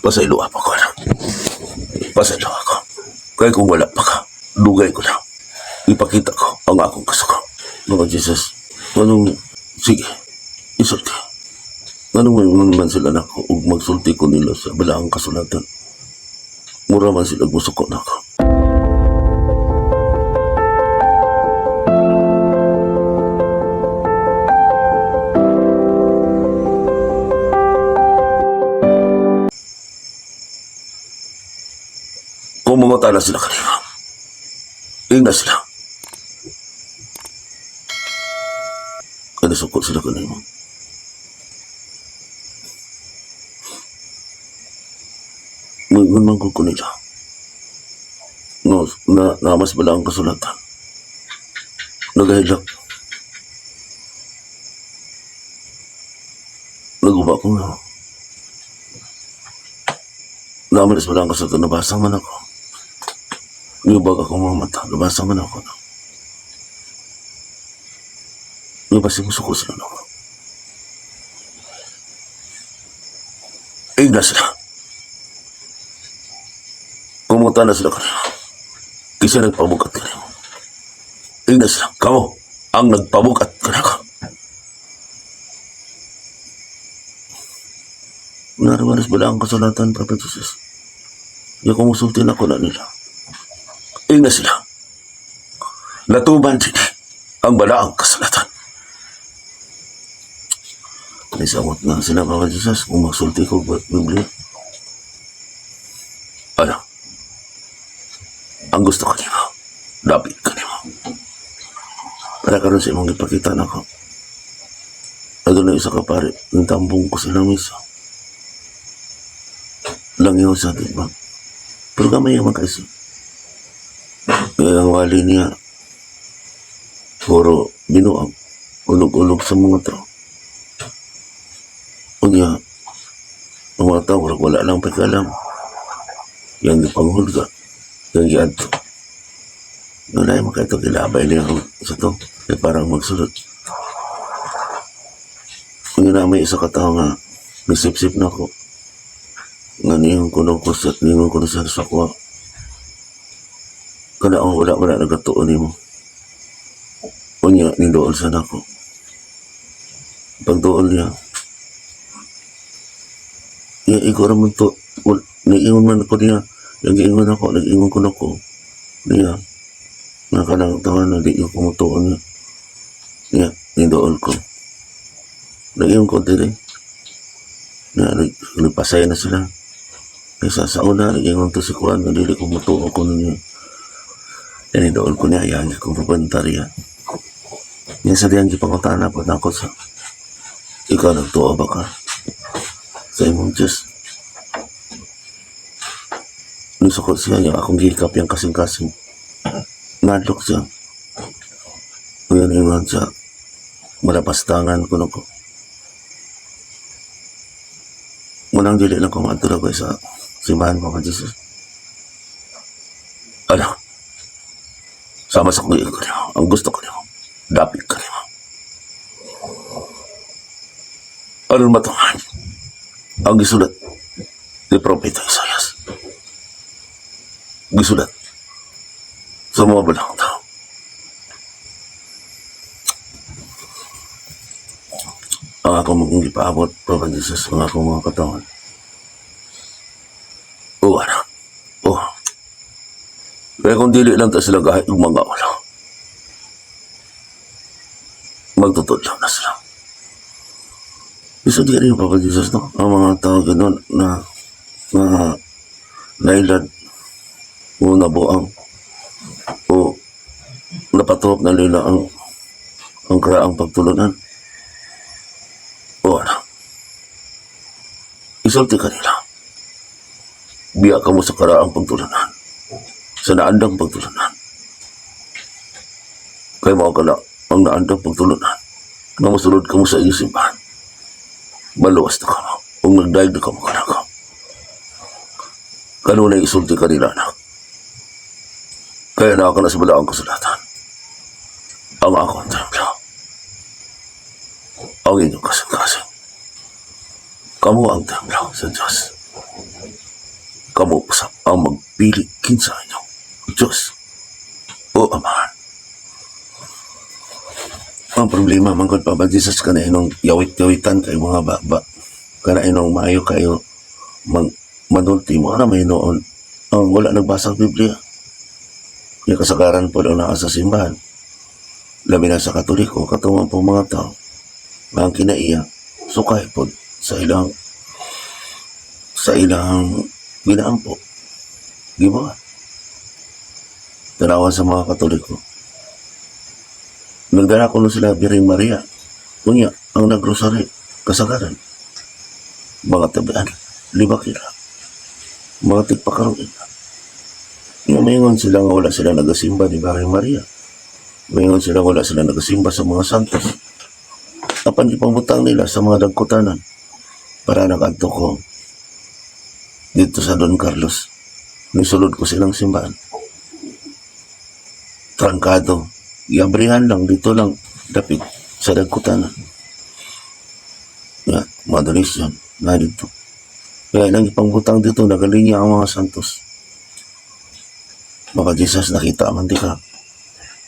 Pasayloa pa ko, anak. Pasayloa ko. Kaya kung wala pa ka, dugay ko na. Ipakita ko ang akong kasuko. Mga Jesus, anong, sige, isulti. Anong man man sila nako ug magsulti ko nila sa balaang kasulatan. Mura man sila musuko nako. Kung mangutana sila kanimo, ingna sila. Kada suko sila kanimo. Ngayon man ko nila. No, na, na mas bala ang kasulatan. Nagahilak. Naguba ko na. Naman mas bala ang kasulatan. Nabasa man ako. Niubag ako mga mata. Nabasa man ako. No. Nabasa mo suko sila nako. Ingna sila. Kumuta na sila kanimo. Kinsa nagpabugat kanimo. Ingna sila. Kamo ang nagpabugat kanako. Narawanas bala ang kasulatan, Prophet Jesus. Di ko musulti na ko na nila. Ingna sila. Natuban sila ang balaang kasulatan. Nisamot na sila, Papa Jesus, kung magsulti ko ba Biblia. Ano? Ang gusto ko nimo, dapit ka nimo. Para karon sa imong ipakita nako. Aduna isa ka pare, ng tambong ko sila misa. Langyaw sa atin ba? Pero gamay man kasi. Kaya ang wali niya, puro binuang, ulog-ulog sa mga tao. Unya, ang mga tao, wala lang pakialam. Yang gipanghulga, yang giadto. Wala yung makaito kilabay niya sa to. Kaya parang magsulod. Unya na may isa ka tao nga, nisip-sip na ako. Nga niyon ko nung kusat, niyon ko na sa kuha. Kana ang wala wala nagatuon nimo. Unya, nindool sa nako. Pagdool niya, iya, ikaw naman to, niingon man ako niya, nag-ingon ako, nag-ingon ko nako, niya, nga kanang tawa na di ko kumutuon niya. Niya, nindool ko. Nag-ingon ko diri. Niya, nagpasay na sila. Kaysa sa una, nag-ingon to si Juan, nga dili ko mutuon ko niya. Nindool ko niya, yang kong papunta riya. Niya sa diyang gipangutana po nako sa, ikaw nagtuo ba ka sa imong Diyos? Nusukot siya niya akong gikap yung kasing-kasing. Nadlok siya. Uyan ingon siya. Malapastangan ko nako. Munang dili lang ko maadto ko sa simbahan ko ka Jesus. Ano? Sama sa kong ko niyo. Ang gusto ko niyo. Dapit ka niyo. Aron matuman ang gisulat ni Propeta Isayas. Gisulat sa mga balang tao. Ang akong mga gipaabot, Papa Jesus, ang akong mga katawan. O anak, o. Kaya kung dili lang ta sila gahit ng mga ulo, magtutudlo na sila. Bisa di rin, Papa Jesus, no? Ang mga tao ganun na na nailad o nabuang o napatuhok na nila ang karaang pagtulunan. O ano? Isulti kanila. Biya ka mo sa karaang pagtulunan. Sa naandang pagtulunan. Kaya mo ka na ang naandang pagtulunan. Nga masulod ka mo sa iyong simbahan. Maluwas na ka mo. Kung nagdaig na ka mo kanaka. Kanunay isulti kanila, anak. Kaya na ka na sa balaang kasulatan. Ang akong templo. Ang inyong kasing-kasing. Kamu ang templo sa Diyos. Kamo sa ang magpili kinsa inyo, Diyos o Amahan. Ang problema man gud, Papa Jesus, kana inong yawit-yawitan kay mga baba. Kana inong maayo kayo mag manulti mo ana may noon ang wala nagbasa og Biblia. Yung kasagaran po ang naa sa simbahan. Labi na sa Katoliko, katungod po mga tao, ang kinaiya, sukay po sa ilang ginaampo. Gibuhat. Tanawan sa mga Katoliko. Nagdala ko sila Birheng Maria. Kunya, ang nagrosary, kasagaran. Mga tabian, libakira. Mga tigpakaroon. Nga maingon sila nga wala sila nagasimba ni Birheng Maria. Maingon sila wala sila nagasimba sa mga santos. Apan ipamutang nila sa mga dagkutanan para nakadto ko dito sa Don Carlos. Nisulod ko silang simbahan. Trangkado. Iabrihan lang dito lang dapit sa dagkutanan. Ya, mga donation na dito. Kaya nang ipangbutang dito, nagalinya ang mga santos. Baka Jesus, nakita man di ka.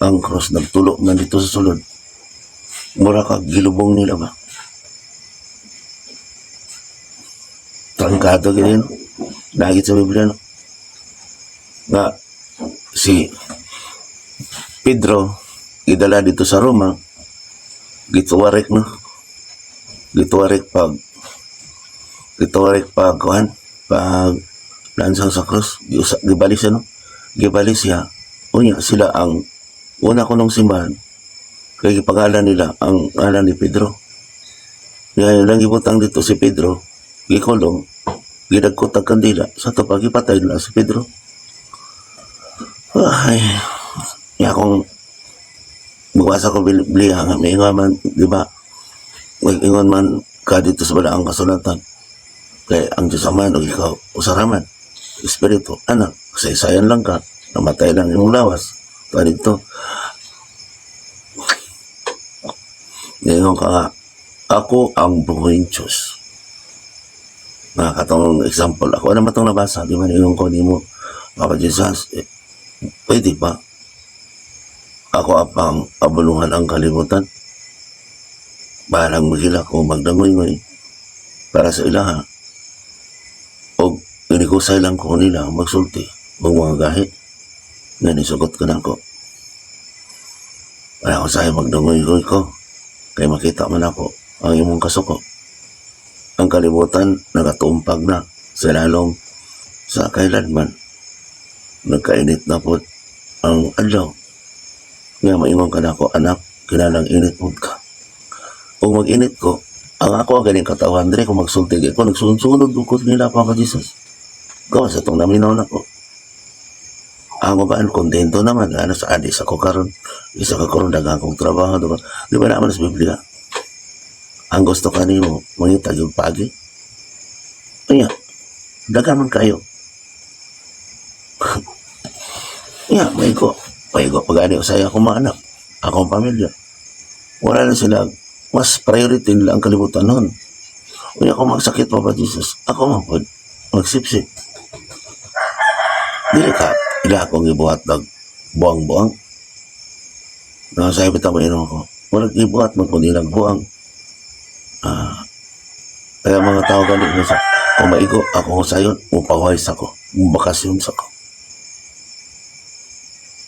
Ang cross nagtulo man dito sa sulod. Mura ka gilubong nila ba? Trangkado ganyan, no? Nagit sa Biblia, no? Nga, si Pedro, gidala dito sa Roma, gituwarik, no? Gituwarik pag, kuhan, pag lansang sa cross, gibali siya, no? Gibali siya. Unya, sila ang una ko nung simbahan, kay gipangalan nila ang ngalan ni Pedro. Ngayon lang gibutang dito si Pedro, gikulong, gidagkot ang kandila, sa to pagipatay nila si Pedro. Ay, ya kung magbasa ko Biblia nga may ingon man, di ba? May ingon man ka dito sa balaang kasulatan. Kay ang Diyos Amahan o ikaw usaraman. Espiritu, anak, kasaysayan lang ka, namatay lang imong lawas. Pa dito, ngayon ka nga, ako ang buhay Diyos. Nga katong example, ako ano ba itong nabasa? Di ba ingon ko nimo, Papa Jesus, eh, pwede ba? Ako apang abuluhan ang kalibutan. Bahalang magila ko magdangoy-ngoy para sa ilaha. O inikusay lang ko nila magsulti o mga gahi. Nga nisugot ko na ako. Wala ko sa'yo magdangoy-ngoy ko. Kay makita man ako ang imong kasuko. Ang kalibutan nagatumpag na sa lalong sa kailanman. Nagkainit na po ang adlaw. Nga maingon ka na ako, anak, kinalang init po ka. O mag-init ko, ang ako ang ganing katawan, dire ko magsulti ko, nagsunod-sunod ko nila pa ka Jesus. Gawa sa itong naminaw na ko. Ang babaan, kontento naman. Ano sa adis ako karon, isa ka karon daghang akong trabaho, diba? Di ba naman sa Biblia? Ang gusto kanimo, mangita yung pagi. Kaya, daghan man kayo. Ya, maigo. Maigo. Pag-ani usay ako mga anak, akong pamilya. Wala na sila, mas priority nila ang kalibutan nun. Unya ako magsakit, Papa Jesus, ako man pod, magsipsip. Dili ka, ila akong ibuhat nag buang-buang. Nakasaya bitaw mo ko. Walang ibuhat man kundi buang. Kaya mga tao ganit na sa, kung maigo, ako sayon, mupahuhay sa ko, mubakasyon sa ko.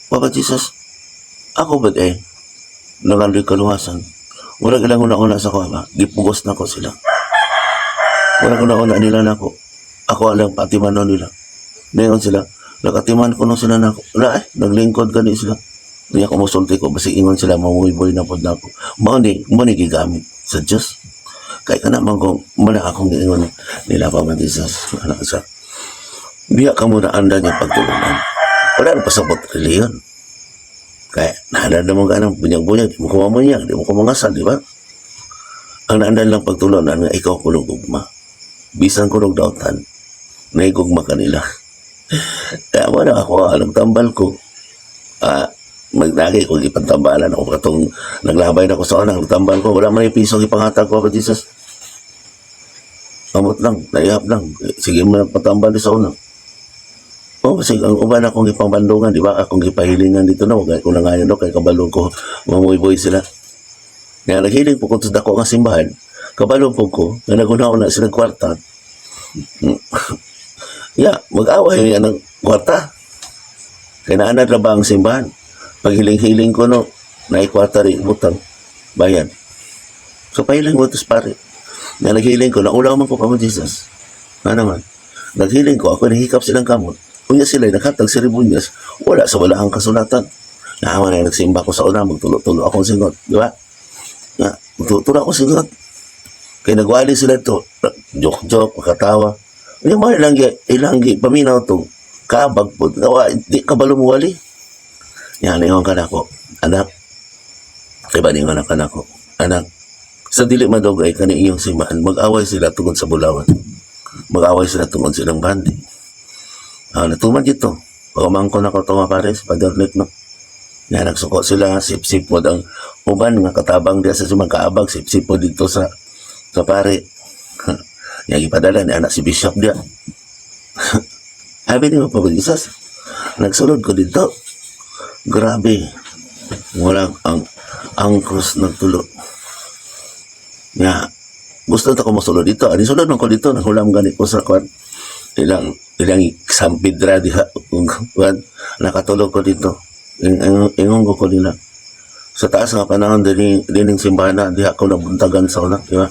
Papa Jesus, ako ba eh, nangandoy kaluwasan. Wala ilang una-una sa ko, ba? Gipugos na ko sila. Wala una-una nila na ako. Ako alang patimanon nila. Ngayon sila, nakatiman ko nung sila na ako. Wala eh, naglingkod gani sila. Hindi ako musulti ko, basi ingon sila, mamuy-boy na po na ako. Mao ni gigamit sa Diyos. Kaya ka naman kung muna akong giingon nila pa man Jesus. Ano sa biya ka muna andan yung pagtulungan. Wala na pasabot reliyon. Kaya nahandaan mo ka ng bunyag-bunyag, di mo ko mamunyag, di mo ko mangasal, di ba? Ang naandan lang pagtulunan nga ikaw kunog ugma. Bisan kunog dautan, naigugma kanila. Kaya wala ako, anong tambal ko. Magnagi ko ipantambalan ako katong naglabay na ko sa unang tambal ko wala man yung piso ipangatag ko ako Jesus. Amot lang, naihap lang, sige mo nagpatambal sa una. Oh, kasi ang uban akong ipambandungan, di ba? Akong gipahilingan dito na, wag ko na ngayon, no, kay kabalo ko, mamuy-boy sila. Kaya naghiling po ko sa dako nga simbahan, kabalo po ko, nga naguna na sila kwarta. Ya, mag-away yan ng kwarta. Kaya naanad na ba ang simbahan? Paghiling-hiling ko, no, naikwarta rin, butang, bayan. So, pahiling mo ito pare. Nga naghiling ko, naulaw man ko kamo Jesus. Nga naman, naghiling ko, ako nahikap silang kamot. Unya sila, nakatag seremonyas, wala sa wala ang kasulatan. Naawa na nagsimba ko sa una, magtulo-tulo akong singot. Di ba? Nga, magtulo-tulo ako singot. Kaya nagwali sila to, joke-joke, makatawa. Unya mo ilang gi, paminaw to, kabag po, gawa, di ka ba lumuwali? Yan, ingon ka na ako, anak, kay ba ingon ka na ako, anak, sa dili madugay kani inyong simbahan, mag-away sila tungod sa bulawan. Mag-away sila tungod sa ilang bandi. Ah, natuman dito. Pagumangko na ko ito mga pares, Father Nick, no? Nga nagsuko sila, sip-sip po ang uban nga katabang diya sa simang kaabag, sip-sip po dito sa pare. Nga gipadala ni anak si Bishop diya. Abi ni mo pa Jesus. Nagsulod ko dito. Grabe. Wala ang cross nagtulo. Nga gusto ta ko mosulod dito. Ani sulod man ko dito, naghulam gani ko sa kwan. Ilang ilang sampidra diha kung kwan nakatulog ko dito. Ingon ko nila. Sa taas nga panahon dinhi dining simbahan na diha ko nabuntagan sa una, di ba?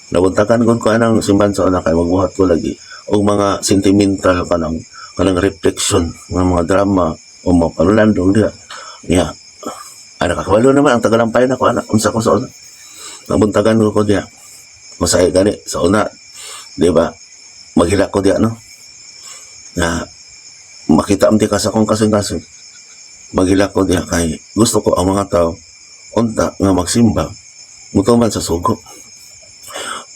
Nabuntagan ko anang simbahan sa una kay magbuhat ko lagi og mga sentimental kanang kanang reflection mga mga drama o mga panulandong diha. Ya. Ana kakabalo naman ang tagalampay na ko ana unsa ko sa una. Nabuntagan ko ko diha. Masaya gani sa una, di ba? Maghilak ko diha no. Na makita am di ka sa akong kasing-kasing. Maghilak ko diha kay gusto ko ang mga tao unta nga magsimba mutuman sa sugo.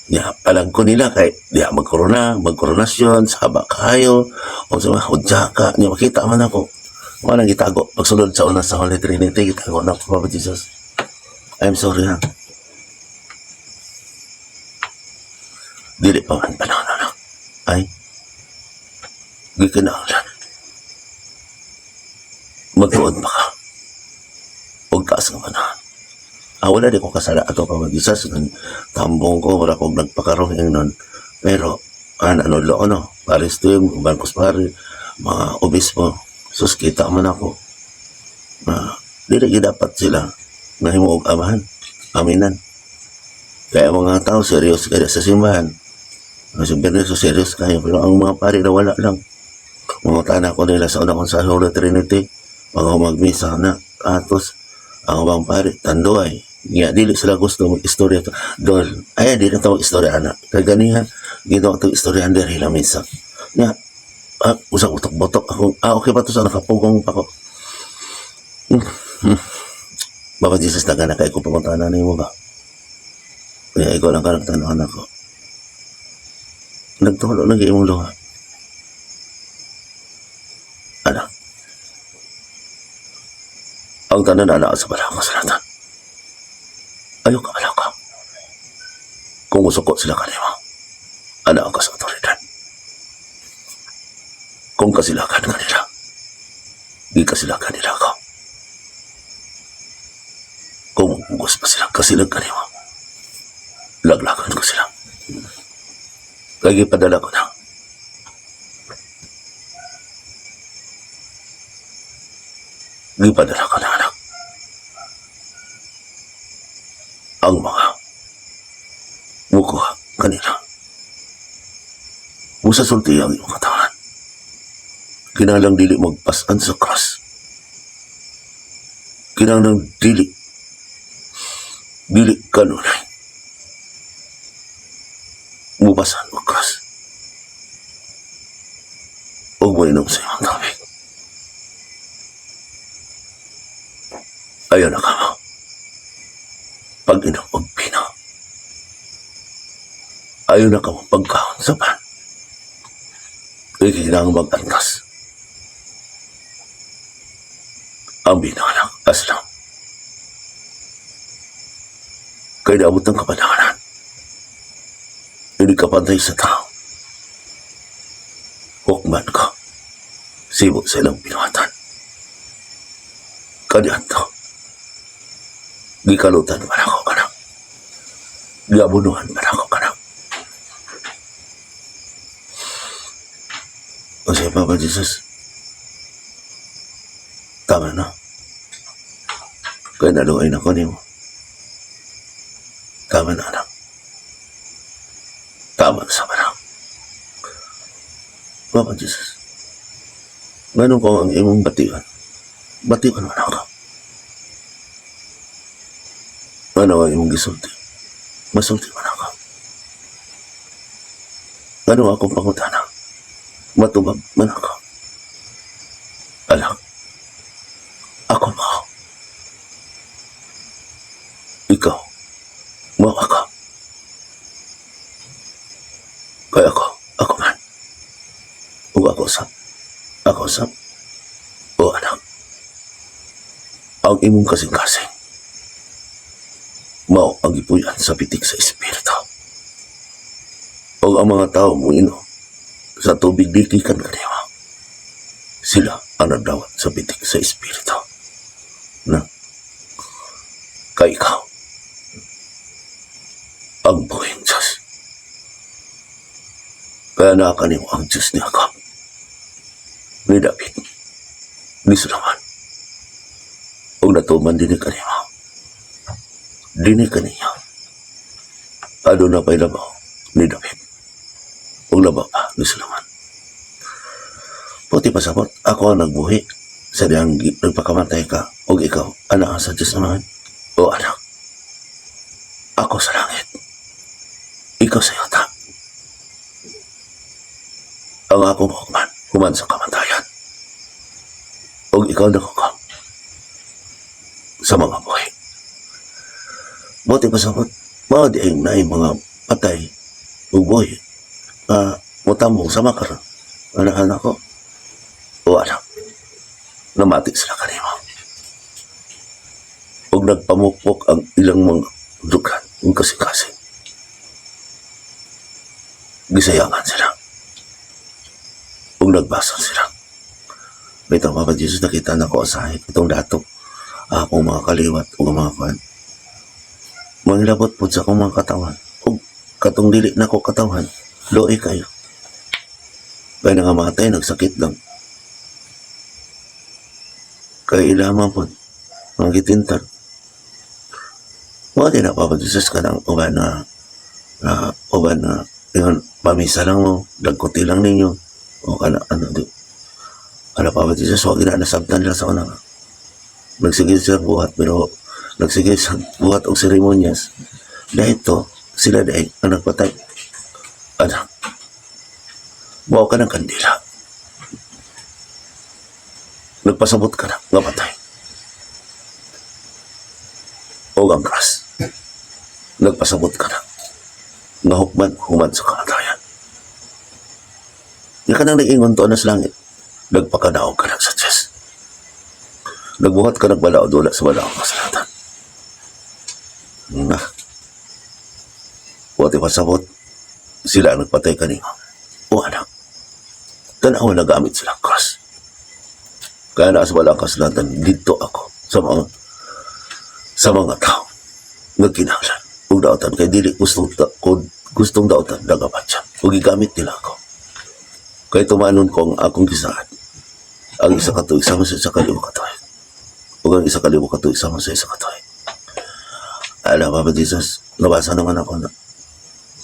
Ya, alam ko nila kay diha magkorona, magkoronasyon, saba kayo, o sa mga hudyaka, niya makita man ako. Wala nang gitago. Pagsulod sa una sa Holy Trinity, gitago na ako, Papa Jesus. I'm sorry ha. Dili pa man panahon na. Ay, gikinahanglan. Magtuod pa ka. Huwag taas nga panahon. Ah, wala di ko kasala ato pa Jesus. Tambong ko, wala kong nagpakaroon nun. Pero, ano, lo, ano, pares team, bangkos pare, mga obispo, sus, kita man ako. Na, dili gyud dapat sila nahimo og amahan, aminan. Kaya mga tao, serious kaya sa simbahan. Ang simbahan so serious kayo, pero ang mga pare na wala lang. Mga tana ko nila sa una kong sa Holy Trinity, mga magmisa na, atos, ang ubang pare, tanduay. Nga, dili sila gusto mag-istorya to. Dol, ay, di na ito mag-istorya, anak. Kaya ganihan, ginawa itong istorya diri la misa. Nga, usang utok-botok ako. Ah, okay ba ito sa nakapugong pa ko? Baba Jesus, nagana kay ko pumunta na nimo ba? Kaya ikaw lang ka nagtanaw anak ko. Nagtulo lang imong luha. Anak. Ang tanan na sa bala kasalatan. Ayaw ka wala ka. Kung musuko sila kanimo, ana ka sa otoridad. Kung kasilakan kanila, di kasilakan nila ka. Kung magpugos pa sila, kasilag kanimo, laglakan ko sila. Kaya padala ko na. Gipadala ko na, anak. Ang mga mukuha kanila. Musa sulti ang iyong katawan. Kinalang dili magpasan sa cross. Kinahanglang dili. Dili kanunay. Mupasan og cross. Ug moinom sa imong tubig. Ayaw na ka mo. Pag-inom og pino. Ayaw na ka mo pagkaon sa pan. Kaya kailangan mag-antas. Ang binanak, aslam. Kaya naabot ng kapanahanan. Hindi ka pantay sa tao. Hukman ka. Sibo sa ilang binuhatan. Kaniadto, gikalutan man ako kanak. Giabunuhan man ako kanak. O siya, Papa Jesus, tama na. Kaya naluoy na ko nimo. Tama na, anak. Tama na sa anak. Papa Jesus, nganong ko ang imong batian, batian man ako. Ano ang imong gisulti, masulti man ako. Ano akong pangutana, matubag man ako. Anak, ako mo. Ikaw, mo ako. Kaya ako, ako man. Ug ako sab, o anak, ang imong kasing-kasing, mao ang gipuy-an sa pitik sa Espiritu. O ang mga tao mo ino sa tubig di gikan kanimo. Sila ang nagdawat sa pitik sa Espiritu. Na, kay ikaw, ang buhing Diyos. Kaya naa kanimo ang Diyos ni Jacob, ni David, ni Solomon. Ug natuman dinhi kanimo. Dinhi kaniya. Aduna pa'y labaw ni David. Ug labaw pa ni Solomon. Puti pasabot, ako ang nagbuhi sa dihang nagpakamatay ka ug ikaw anaa sa Diyos Amahan. O anak, ako sa langit, ikaw sa yuta. Ang akong hukman, human sa kamatayan. Ug ikaw naghukom sa mga buhi. Buti pasabot, mao di ay naay mga patay ug buhi. Mutambong sama karon. Anak-anak ko. O anak, namati sila kanimo. Ug nagpamukpok ang ilang mga dughan ug kasing-kasing. Gisayangan sila. Ug nagbasa sila. Bitaw, Papa Jesus, nakita na ko sa itong dato. Akong mga kaliwat ug mga kuan. Mangilabot po sa akong mga katawan. Ug katong dili na ko katawan, luoy kayo. Kaya nangamatay, nagsakit lang. Kay ilama po, mga gitintar. Wala din na, Papa Jesus, kanang uban na uban na ingon pamisa lang mo, dagkuti lang ninyo. O kana ano di. Ano, Papa Jesus, wag na nasabtan nila sa una. Nagsige sila buhat pero nagsige sa buhat og seremonyas. Dahil to, sila dahil ang nagpatay. Anak, mao ka ng kandila. Nagpasabot ka na, nga patay. O ang cross. Nagpasabot ka na, nga hukman, human sa kamatayan. Nga ka nang nag-ingon to na sa langit. Nagpakadaog ka lang sa Diyos. Nagbuhat ka nagbalaod wala sa balaod kasalatan. Na. Wati pasabot, sila ang nagpatay kanimo. O anak, tanawa na gamit sila ang cross. Kaya na sa walang kasalatan, dito ako sa mga tao nagkinahanglan ug daotan kay dili gustong kung gustong daotan nagabat siya ug gigamit nila ako kay tumanon ko ang akong gisaad ang 1 ka tuig sama sa 1,000 ka tuig ug ang 1,000 ka tuig sama sa 1 ka tuig. Alam, Papa Jesus, nabasa naman ako na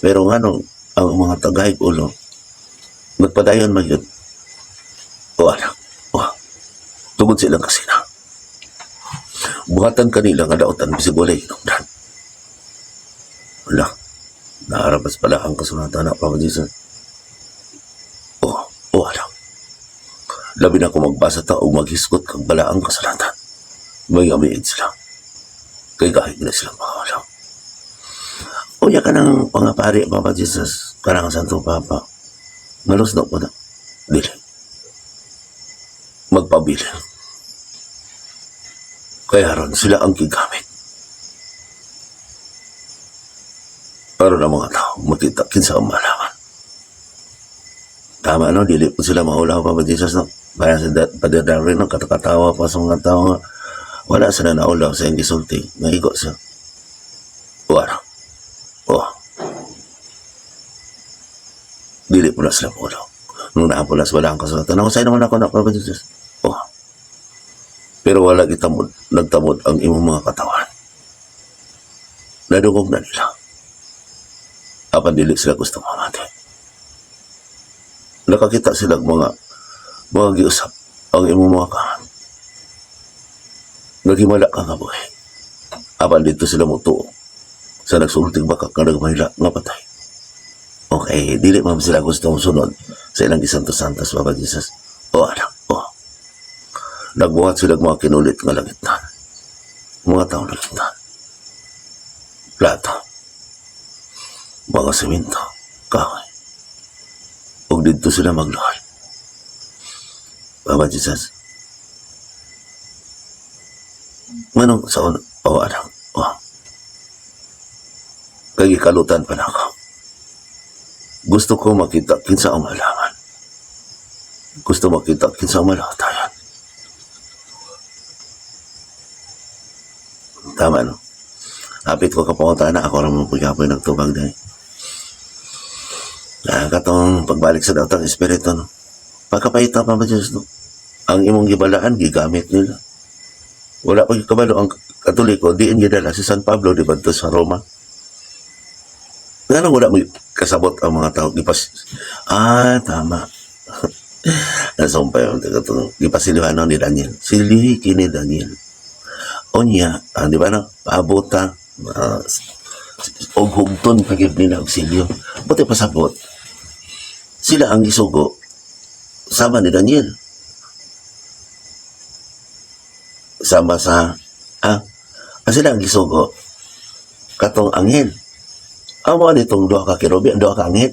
pero nga ang mga tagahig ulo nagpadayon man yun. O anak, o tungod silang kasina buhatan kanila nga daotan bisag walay hinungdan. Wala, naarabas pala ang kasulatan na, Papa Jesus. Oh, anak, labi na kung magbasa ta o maghisgot kag balaang kasulatan, may amiid sila kay gahig na silang mga wala. Unya ka ng mga pari, Papa Jesus, kanang Santo Papa. Malos na po na. Dili. Magpabilin. Kaya ron sila ang gigamit. Aron ang mga tao makita kinsa ang malaman. Tama no, dili po sila maulaw, Papa Jesus, no. Kaya sa Father Darwin, no, katakatawa pa sa mga tao nga, wala sila naulaw sa iyang gisulti. Naigo siya. Wala. Oh. Dili po na sila pulaw. Nung naapulas, wala ang kasulatan. Ako, sa'yo naman ako na. Oh. Pero wala gitamod, nagtamod ang imong mga katawan. Nadungog na nila. Apan dili sila gusto mamati. Nakakita sila og mga giusap ang imong mga kahan. Naghimala ka nga buhi. Apan dito sila motuo sa nagsulting baka nga nagmahila nga patay. Okay, dili man sila gusto sunod sa ilang gisantos-santos, Papa Jesus. Oh, anak, oh. Nagbuhat sila og mga kinulit nga langitan. Mga tao langitan. Plato. Mga semento. Kahoy. Ug didto sila magluhod. Papa Jesus. Nganong sa una, oh anak, oh. Kay gikalutan pa na ako. Gusto ko makita kinsa ang malaman. Gusto makita kinsa ang malatayan. Tama, no? Hapit ko kapangutan na ako lang mo pagkapoy nagtubag dahil. Ah, katong pagbalik sa datang espiritu, no? Pagkapahita pa ba Diyos, no? Ang imong gibalaan, gigamit nila. Wala pa kabalo ang Katoliko, diin gidala si San Pablo di ba sa Roma? Ngano wala mo kasabot ang mga tao gipas. Ah, tama. Nasumpay ang katong gipasilihan ni Daniel. Silihi kini Daniel. Unya, ah, di ba no? Paabota og hugton pa gyud nila og silyo. Buti pasabot. Sila ang gisugo sama ni Daniel. Sama sa sila ang gisugo katong anghel. Amo nitong duha ka kerubi, ang duha ka anghel.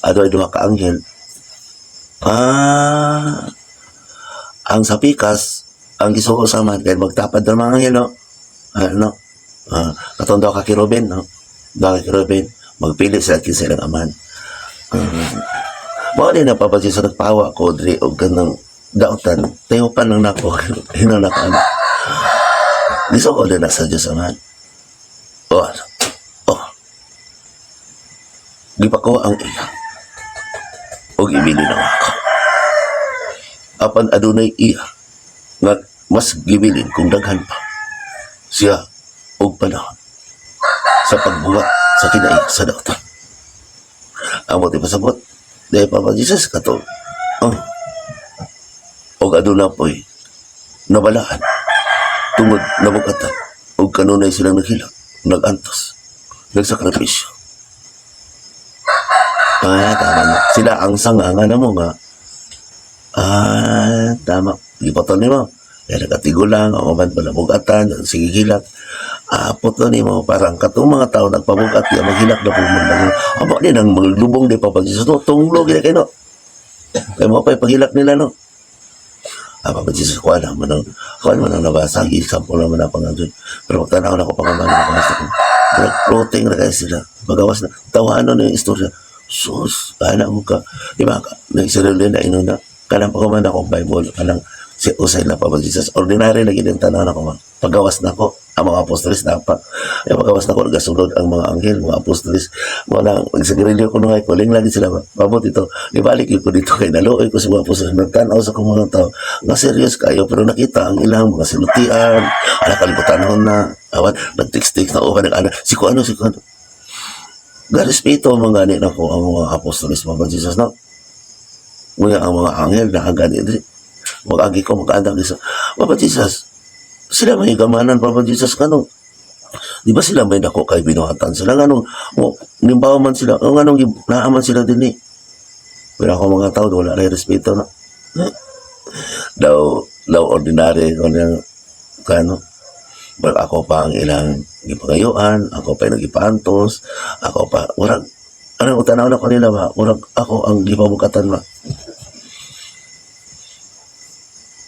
Adoy duha ka anghel. Ah, ang sa pikas, ang gisugo sama kay magtapad ng mga anghel, no? Ano? Ah, katong duha ka kerubin, no? Duha ka kerubin, magpili sila kinsa ilang amahan. Mao ni napapansin sa nagpawa ko diri og kanang dautan, tayo pa nang nako, hinaw na ka ano. Gisugo din na sa Diyos Amahan. Oh, ano? Oh. Gipakuha ang iya. Og ibili na ako. Apan adunay iya nga mas gibilin kung daghan pa siya og panahon sa pagbuhat sa kinaiya sa dautan. Amo ti pasabot. Dahil Papa Jesus kato. Oh. Og aduna po'y nabalaan tungod nabugatan og kanunay silang naghilak, nagantos, nagsakripisyo. Ah, tama na. Sila ang sanga nga namo nga. Ah, tama. Gipatol nimo. Kaya nagkatigulang, ang uban pa nabugatan, sige hilak. Ah, puto nimo parang katong mga tao nagpabugat ya maghilak na pud mo. Amo din ang maglubong di pa pag Jesus no, tunglo gid kay no. Kay mo pa paghilak nila no. Ah, Papa Jesus, kuha lang man ang, kuha man ang nabasa, example naman ang pangadyon. Pero pagtanaw na ko pangaman na pangasto ko. Pero floating na kayo sila. Magawas na. Tawanan na yung istorya. Sus, ana mo ka. Di ba? Nagsarili na ino na. Kanang pagkaman ako Bible, kanang si usay na Papa Jesus. Ordinary lagi din tanaw na ko. Pagawas na ko, ang mga apostoles na pa. Ay, pagawas na ko, nagasunod ang mga anghel, mga apostoles. Wala, nagsigarilyo ko nung kuling lagi sila. Pabot ito, ibalik ko dito kay naluoy ko sa mga apostoles. Nagtanaw sa kong mga tao. Nga serious kayo, pero nakita ang ilang mga sinutian. Ala, kalibutan na. Awan, nag-text-text na ukan, nag-ana. Si ko ano, si ko ano. Garespeto mga gani na ko ang mga apostoles, mga Jesus, no? Ngunya ang mga anghel na ang gani diri. Mag-agi ko, mag-andam sa Papa Jesus. Sila may gamanan, Papa Jesus, kanong di ba sila may dako kay binuhatan sila nganong mo nimbaw man sila o nganong naaman sila dinhi. Pero ako mga tao wala ray respeto na daw daw ordinary ko niyang kano. But ako pa ang ilang gipangayuan, ako pa yung nagipaantos, ako pa, murag, ano, tanaw na ko nila ba, murag ako ang gipabukatan ba.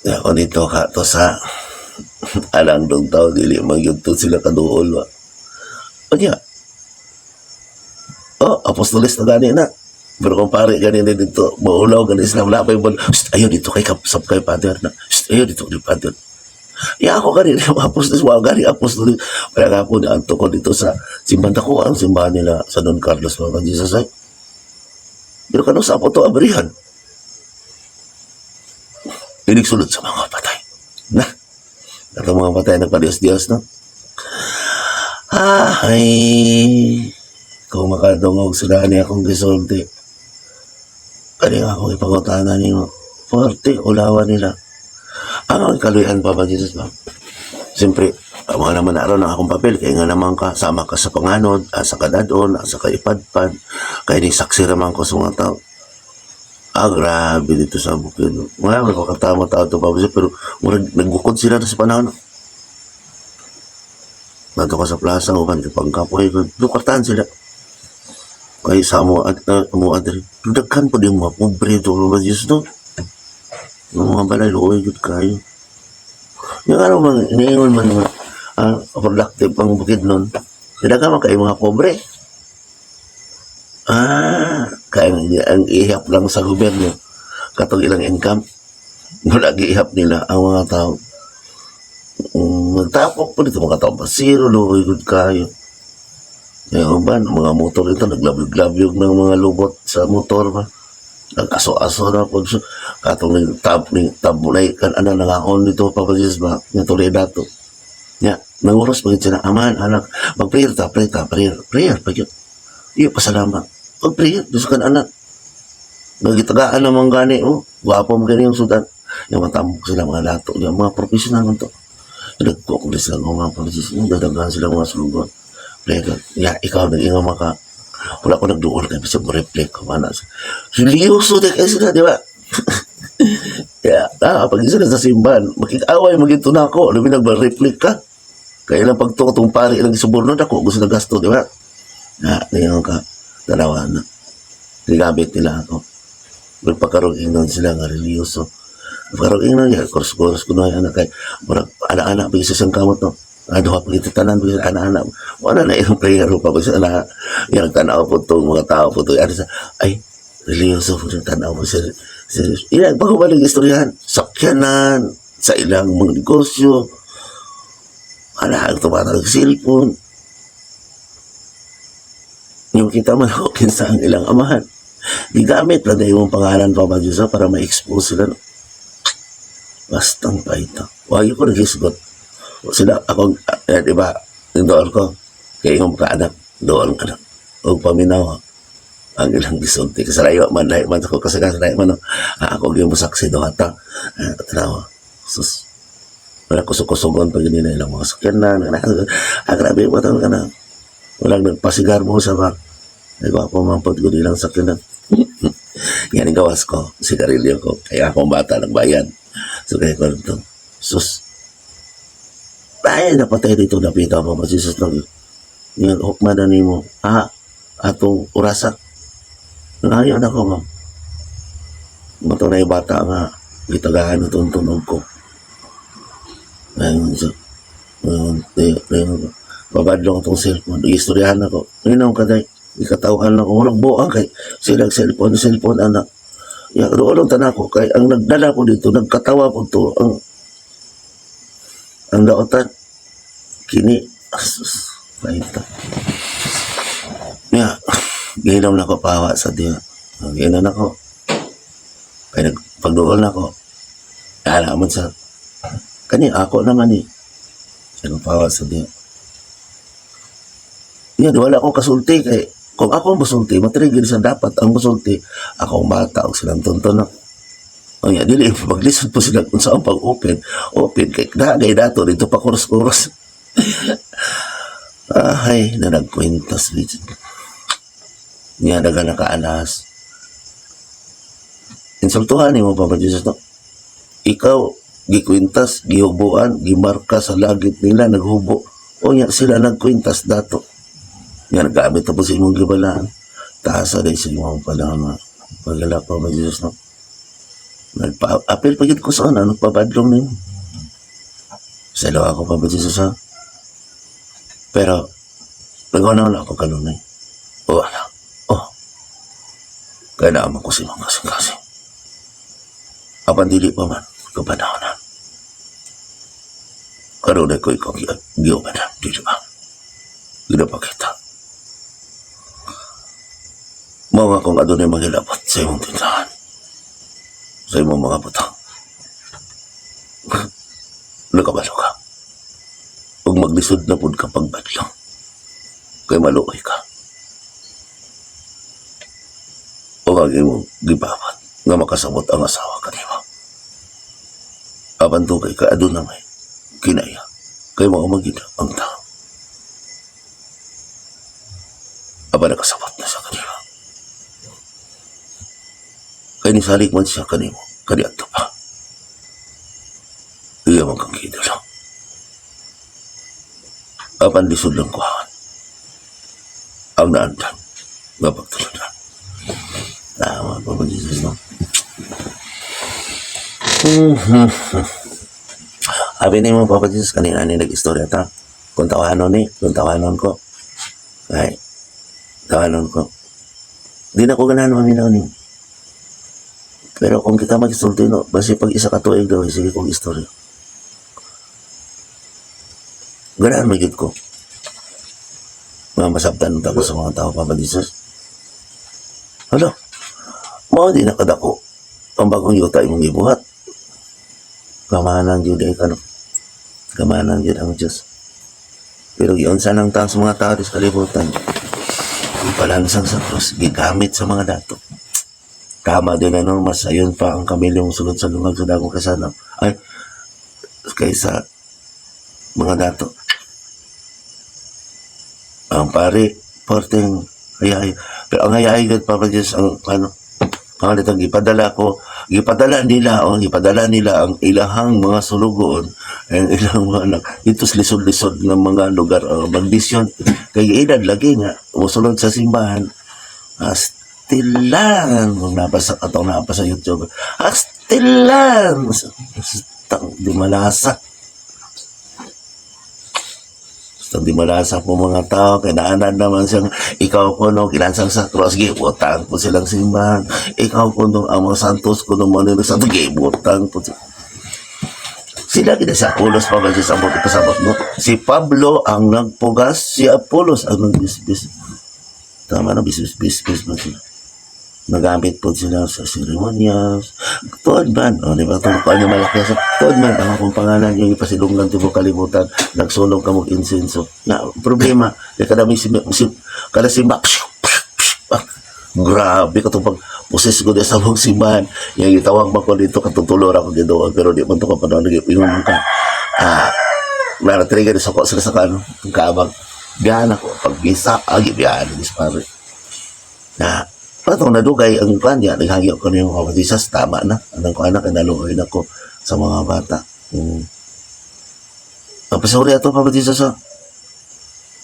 Ako dito ka to sa alang dong tao, dili man gyud to sila kaduol ba. Unya, oh, apostoles na gani na. Pero kung pare ganina dito, maulaw gani sila, wala pa yung bal. "Shh, ayaw dito kay kapsap kay father na. Shh, ayaw dito kay father." Ya ako ganina, apostol, wa gani apostol. Kaya nga po, anto ko dito sa simbahan ko, ang simbahan nila sa Don Carlos, mga Jesus ay. Pero kano sa apo to abrihan? Inig sulod sa mga patay. Na, ato mga patay nagpadiyos-diyos, no? Ah, ay, kung makadungog sila ni akong gisulti. Kani nga akong ipangutana nimo. Forte, ulawan nila. Ang kaluyan pa ba, Jesus ba? Siyempre, ang mga naman na ang akong papel, kaya nga naman ka, sama ka sa panganod, asa ka dadon, asa ka ipadpad, kaya ni saksi raman ko sa mga tao. Ah, grabe dito sa bukid. Wala, may kakatama tao to pa, pero murag nagbukod sila sa panahon. Nato ka sa plaza, uban kay pangkapoy, dukartan sila. Kay sa amo at amo adri. Daghan pa din mga pobre to ba Diyos no. Yung mga balay luoy gud kayo. Yung ano man niingon man nga productive ang bukid nun. Daghan man kayo mga pobre. Ah, kaya ang ihap lang sa gobyerno katong ilang income. Wala giihap nila ang mga tao. Magtapok po dito mga tao basiro, luoy gud kayo. Yung uban, mga motor ito, naglabyog-labyog ng mga lubot sa motor ba. Nag-aso-aso na po. So, katong ning tab ning tabulay kan ano nangaon dito pa ba nga tuloy dato. Nya, nanguros pagid sila, "Amahan, anak, mag-prayer ta, prayer ta, prayer, prayer pa gyud." Iyo pasalamat. Mag-prayer, Diyos kan anak. Nagitagaan naman gani mo, gwapo mo gani yung sudan. Yung matamok sila mga dato, yung mga professional man to. Nagkukuli sila mga professional, dadaghan sila mga sulugon. Prayer. Ya, ikaw nag-ingon maka wala ko nagduol kay bisag mo reflect ko mana. Seryoso di kayo sila, di ba? Kaya, pag isa na sa simbahan, makikaway magito na ako, labi nagba-reflect ka. Kaya lang pagtuo itong pari ilang suborno ako, gusto na gasto, di ba? Na, ningon ka, dalawa na. Gigamit nila ako. Pero pagkarong ingnon sila nga reliyoso. Pagkarong ingnon niya, kurs-kurs ko na anak kay, murag, ana-ana, pag isa siyang kamot no. Duha pag ito tanan, pag ana-ana. Wala na ilang prayer pa, pag ana, yung tanaw po itong mga tao po ito. Ano sa, ay, reliyoso po yung tanaw po sila. Ilang pag istoryahan, sakyanan, sa ilang mga negosyo, wala ang tumatawag cellphone. Yung kita man ako, kinsa ang ilang amahan. Gigamit lang yung pangalan pa ba Diyos para ma-expose sila. No? Bastang pa ito. Wag ko naghisgot. Sila, ako, eh, di ba, yung doon ko, kaya yung kaanak, doon ka na. O paminaw, ang ilang gisulti. Kasi layo man, layo man ako, kasi kasi layo man, no? Ah, ako yung saksi do hata. Ah, tanawa. Sus, wala kusog-kusogon pag nila ilang mga sakyanan. Ah, grabe, wala ka na. Walang nagpasigar mo sa ba. Ay, gwapo man po, ko ilang sakyanan. Yan ang gawas ko, sigarilyo ko. Kaya akong bata nagbayad. So, kaya ko ito. Sus, ay, napatay dito napita pa ba Jesus lang. Yung hukman na nimo. Ah, atong orasa. Ngayon ako, ma'am. Mato na yung bata nga, gitagaan na itong tunog ko. Ngayon, so, ngayon, ngayon, babadlong itong cellphone. Istoryahan ako. Ngayon ako kaday, ikatawhan ako. Walang buang kay silang cellphone, cellphone, anak. Ya, doon lang ko kay ang nagdala ko dito, nagkatawa ko to, ang daotan, kini, asus, paita. Ya, ginom na ko pawa sa diya. Ginom na ko. Kaya nagpagduol na ko. Ala man sa, kani ako naman eh. Ano pawa sa diya. Yan, wala akong kasulti kay kung ako ang musulti, matrigger sa dapat ang musulti, ako ang bata og silang tunton na. O ya, dili maglisod po sila kung saan pag-open. Open kay dagay dato dito pa kuros-kuros. Ay, na nagkwentas bitch. Niya daga nakaalas. Insultuhan nimo pa ba Jesus no? Ikaw gikwintas, gihubuan, gimarka sa langit nila naghubo. O nya sila nagkwintas dato. Nga nagamit na po sa imong gibalaan. Taasa din sa imong panahon nga pagala pa ba Jesus no? Nagpa-apil pa gid ko sa una, nagpabadlong nimo. Sa ako pa ba Jesus ha? Pero, nagawa na ako kanunay. Oh, ano? Oh. Kaya naaman ko sa imong kasing-kasing. Apan dili pa man, kapanahon na. Kanunay ko ikaw giubanan, dili ba? Ginapakita. Mao nga kung adunay manghilabot sa imong tindahan, sa imong mga butang, nakabalo ka. Ug maglisod na pud ka pagbadlong. Kay maluoy ka. O ang imong gibabat nga makasabot ang asawa kanimo. Apan dugay ka, aduna may kinaya. Kay mao man gid ang tao. Apan nakasabot na sa kanimo. Kay nisalig man siya kanimo, kaniadto pa. Iya man kang giidolo. Apan lisod lang kuhaan ang naandan nga pagtulunan. Tama pa ba, Jesus, no? Abi ni mo, Papa Jesus, kanina ni nag-istorya ta. Kung tawanon ni, kung tawanon ko. Ay, tawanon ko. Di na ko ganahan maminaw ni. Pero kung kita mag-isulti, no, basi pag isa ka tuig daw, sige kong istorya. Ganahan magyud ko. Mga masabtan ko sa mga tao, Papa Jesus. Hala, mao di nakadako ang bagong yuta imong gibuhat. Kamahanan jud ay kano. Kamahanan jud ang Diyos. Pero giunsa lang taas mga tao sa kalibutan. Ipalansang sa krus, gigamit sa mga dato. Tama din ano, mas ayon pa ang kamilyong sulod sa lungag sa dagong kasanam. Ay, kaysa mga dato. Ang pare, porteng hayay. Pero ang hayay gud, Papa Diyos, ang ano, pangalit ang gipadala ko, gipadala nila, oh, gipadala nila ang ilahang mga sulugoon, ang ilang mga anak, dito sa lisod-lisod ng mga lugar, magbisyon. Kay edad lagi nga, musulod sa simbahan, astilan, kung napa sa, atong napa sa YouTube, astilan, tang di malasa. Basta di malasa po mga tao, kinaanan naman siyang ikaw ko no, kilansang sa cross, gibutang po silang simbahan. Ikaw ko no, ang mga santos ko no, mga santos, gibutang po sila. Sila kita si Apolos pa ba siya sa pasabot no? Si Pablo ang nagpugas, si Apolos ang nagbisbis. Tama na, bisbis-bisbis ba sila? Nagamit po sila sa seremonyas. Tuod man, o, di ba? Ito, kung ano malaki sa tuod man, ang akong pangalan yung ipasilunggan tibo kalibutan, nagsulong ka mong insenso. Na, problema, di kada may simba, kada simba, psh, psh, psh, ah, grabe ka pag poses ko di sa mong simbahan. Yung gitawag ba ko dito, katutulor ako dito, pero di man to ka panahon, nag-ingon ka. Ah, naratrigger sa ko sila sa kano, ang kaabang. Biyahan ako, pag bisa, agi biyahan, pare. Na, patong nadugay ang kanya, naghagyo ko niyo mga Jesus, tama na. Anong ko anak, naluoy na ko sa mga bata. Papasuri ato, Papa Jesus, ah.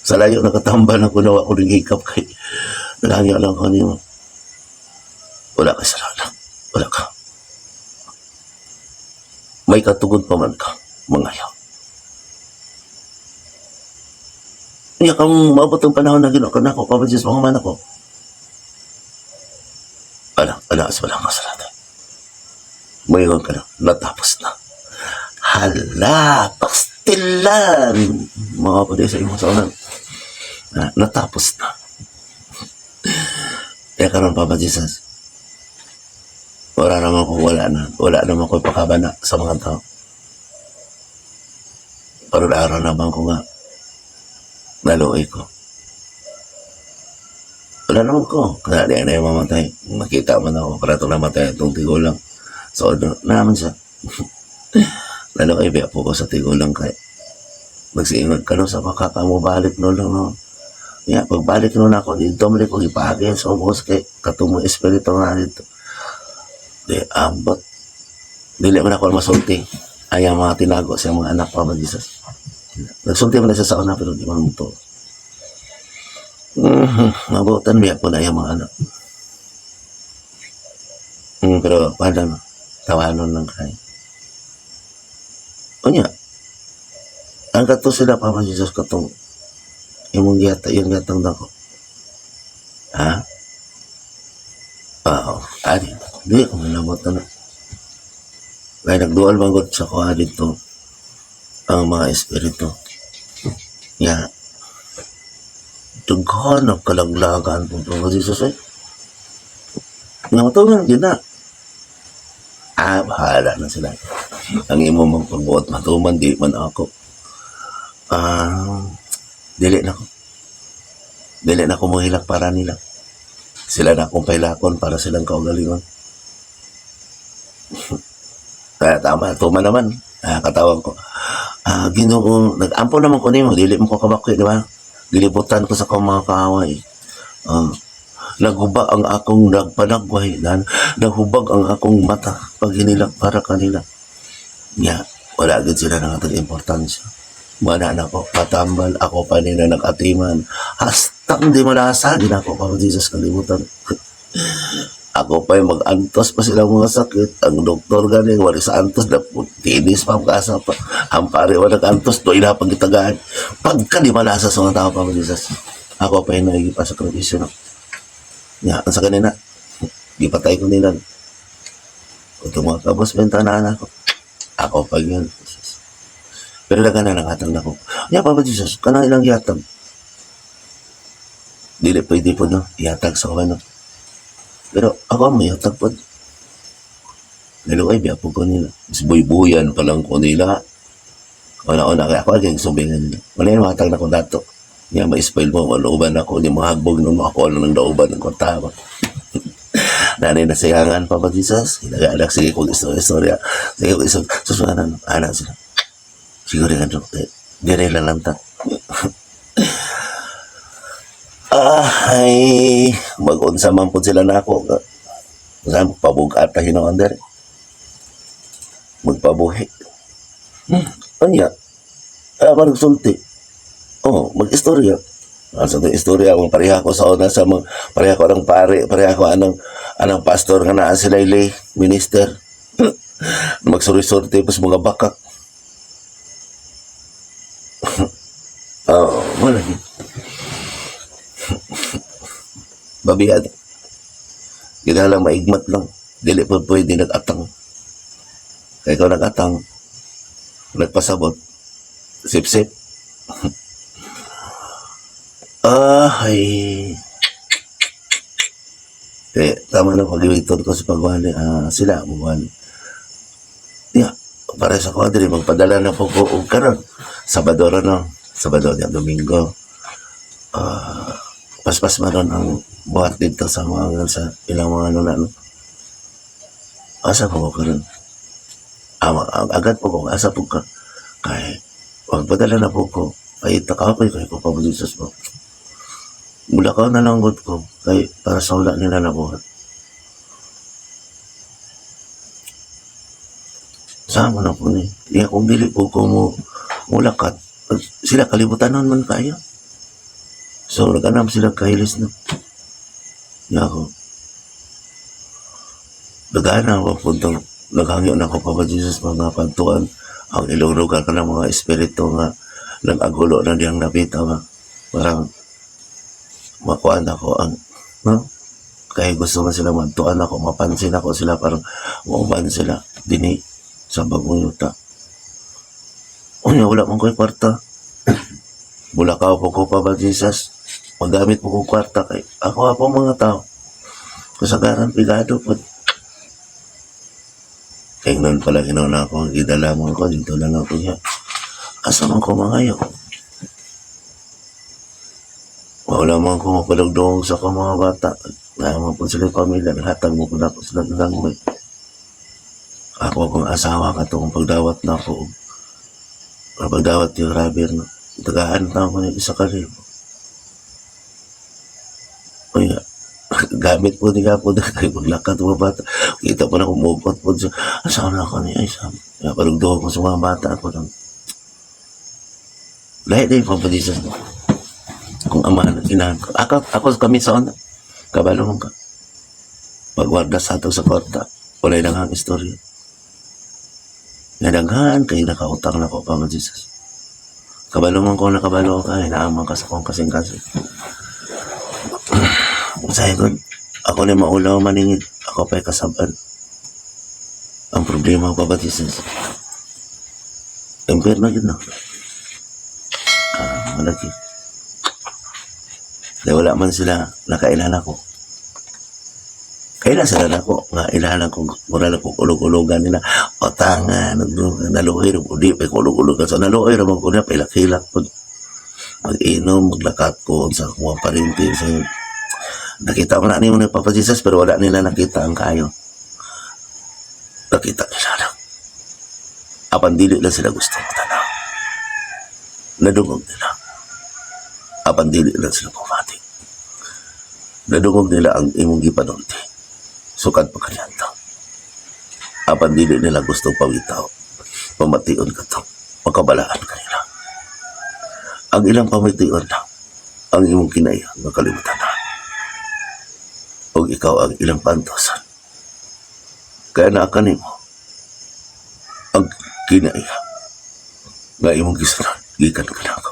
Sa layo nakatambal ako, nawa ko ng hikap kay naghagyo lang ko niyo. Wala ka sa lala. Wala ka. May katugod pa man ka, mga yaw. Niya kang maabot ang panahon na ginawa ka na ako, Papa Jesus, mga man ako. Ala, ala, sa walang kasalanan. Mayroon ka na, natapos na. Hala, pastilan! Mga kapatid sa imong saunan. Na, natapos na. Kaya karon, Papa Jesus, wala naman ko, wala na. Wala naman ko pakabana sa mga tao. Pero araw naman ko nga, naluoy ko. Wala naman ko. Kaya di na yung mamatay. Makita man ako, para itong namatay itong tigulang. So, ano, naman siya. Lalo kay biya po ko sa tigulang kay magsiingon ka no sa makakamubalik no lang no. Ya, pagbalik no na ako, dito mo ko ipahagi sa ubos kay katong espiritu nga dito. Di, ambot. Dili man ako masulti. Ay, ang mga tinago sa mga anak pa ba, Jesus. Nagsulti man na siya sa una, pero di man mo to. Mabutan biya po na yung mga anak. Pero paano, tawanon lang kay. Unya, ang kato sila, Papa Jesus, katong imong giyata, yung gatang dako. Ha? Ah, Kamot na na. Kaya nagdual man gud sa kuha dito ang mga espiritu. Ya, daghan ang kalaglagan po po Jesus eh. Nga matuman gyud na. Ah, bahala na sila. Ang imo mang pagbuot matuman, di man ako. Ah, dili na ko. Dili na ko mohilak para nila. Sila na akong pahilakon para silang kaugalingon. Kaya tama, tuman naman. Ah, katawag ko. Ah, Ginoo, nag-ampo naman ko nimo, dili mo ko kabakwi, di ba? Gilibutan ko sa akong mga kaaway. Ah, naguba ang akong nagpanagway, nahubag ang akong mata pag hinilak para kanila. Nya, wala gid sila nang importansya. Mana na ko, patambal, ako pa nila nag-atiman. Hastang di malasa, di na ako pa Jesus kalimutan. Ako pa yung mag-antos pa silang mga sakit. Ang doktor gani, wala sa antos, na tinis pa, magkasa pa. Ang pare, wala antos, doon na pagkitagaan. Pagka di malasa sa mga tao pa, Jesus. Ako pa yung nagipasakripisyo na. Nya, ang sa kanina, gipatay ko nila. Kung mga kabos, benta na anak ko. Ako pa yun. Pero daga na nangatag na ko. Nya pa ba Jesus, kanang ilang gihatag. Dili pwede po no, ihatag sa no. Pero ako may hatag po. Naluay, biya po ko nila. Mas buybuyan pa lang ko nila. Una-una, kaya ako agad sumbingan nila. Wala yung matag na ko dato. Nga ma-spoil mo, maluban ako, di mahagbog nung ako lang ng dauban ng kwarta ko. Nanay nasayangan pa ba Jesus? Hinag-anak, sige kung istorya, istorya. Sige kung istorya, susuanan, anak sila. Siguro nga, eh, dire lang lang ta. Ah, ay, mag-unsa man po sila na ako. Saan, magpabugat ta hinoon dere. Magpabuhi. Anya, ah, nagsulti. Oh, mag-istorya. Ah, sa itong istorya, kung pareha ko sa una sa mga, pareha ko ng pare, pareha ko anang pastor nga naa sila lay minister. Magsuri-surti pas mga bakak. Oh, wala yun. Babiyan. Ginalang maigmat lang. Dili pa pwede nag-atang. Kaya ikaw nag-atang, nagpasabot, sip-sip. Ah, ay. Eh, tama na pag-iwiton ko sa pagwali. Ah, sila, magwali. Yeah, para sa kwadri, magpadala na po ko og karon. Sabado ra no. Sabado niya, Domingo. Ah, paspas man ron ang buhat dito sa mga sa ilang mga ano na no. Asa po ko karon? Ah, agad po ko, asa po ka? Kay, magpadala na po ko. Ay, takapoy kay ko pa Jesus mo. Mula ka na lang gud ko kay para sa wala nila nabuhat. Sama na po ni. Iya kung dili po ko mo mulakat, sila kalibutan man kayo. So naganam sila kahilis na. Nga ako. Nagana ako puntong naghangyo na ako pa ba Jesus mga pantuan ang ilong lugar ka ng mga espiritu nga nag-agulo na diyang nabita ba. Parang makuan ako ang no? Kaya gusto man sila mantuan ako, mapansin ako sila, parang mauban sila dini sa bagong yuta. Unya, wala man ko'y kwarta. Bulakaw po ko pa ba Jesus? Magamit po ko kwarta kay ako ako mga tao. Kasagaran pigado po. Kaya noon pala ginawa ako, gidala mo ko, dito lang ako niya. Asa man ko mangayo? Wala man ko mapalugdong sa akong mga bata. Naman po sila yung pamilya, naghatag mo po na ako sila ng. Ako akong asawa ka kung pagdawat na ako. Pagdawat yung rubber no. Tagaan na ako ng 1,000. Uy, gamit po ni po na kayo maglakad mga bata. Kita po na kumukot po siya. Asawa na ako niya. Ay, sabi. Kaya palugdong ko sa mga bata ako lang. Lahi na yung papadisas mo. Kung ama ng inahan ko. Ako, ako kami sa una. Kabalo mo ka. Pagwarda sa ato sa kwarta. Wala'y nang istorya. Nadaghan kay nakautang na ko pa Jesus. Kabalo man ko nakabalo ka, hinaaman ka sa kong kasing-kasing. Sabi ko, ako ni maulaw maningid, ako pa'y kasaban. Ang problema, Papa Jesus, impyerno yun na. Ah, malaki. Kaya wala man sila nakailan ako. Kailan sila nako nga ilahan ko mura na ko ulog-ulogan nila o tanga naluoy ra di pa ko ulog-ulogan, so naluoy ra man ko na pailak-hilak pud mag-inom, maglakat ko sa akong parente sa nakita mo na nimo ni Papa Jesus, pero wala nila nakita ang kayo. Nakita nila lang apan dili lang sila gusto tanaw. Nadungog nila apan dili lang sila pumati. Nadungog nila ang imong gipanulti sukad pa kaniadto apan dili nila gusto pawitaw pamation ka to makabalaan kanila. Ang ilang pamation lang ang imong kinaiya nga kalibutan na ug ikaw ang ilang pantosan, kaya naa kanimo ang kinaiya nga imong gisunod gikan kanako.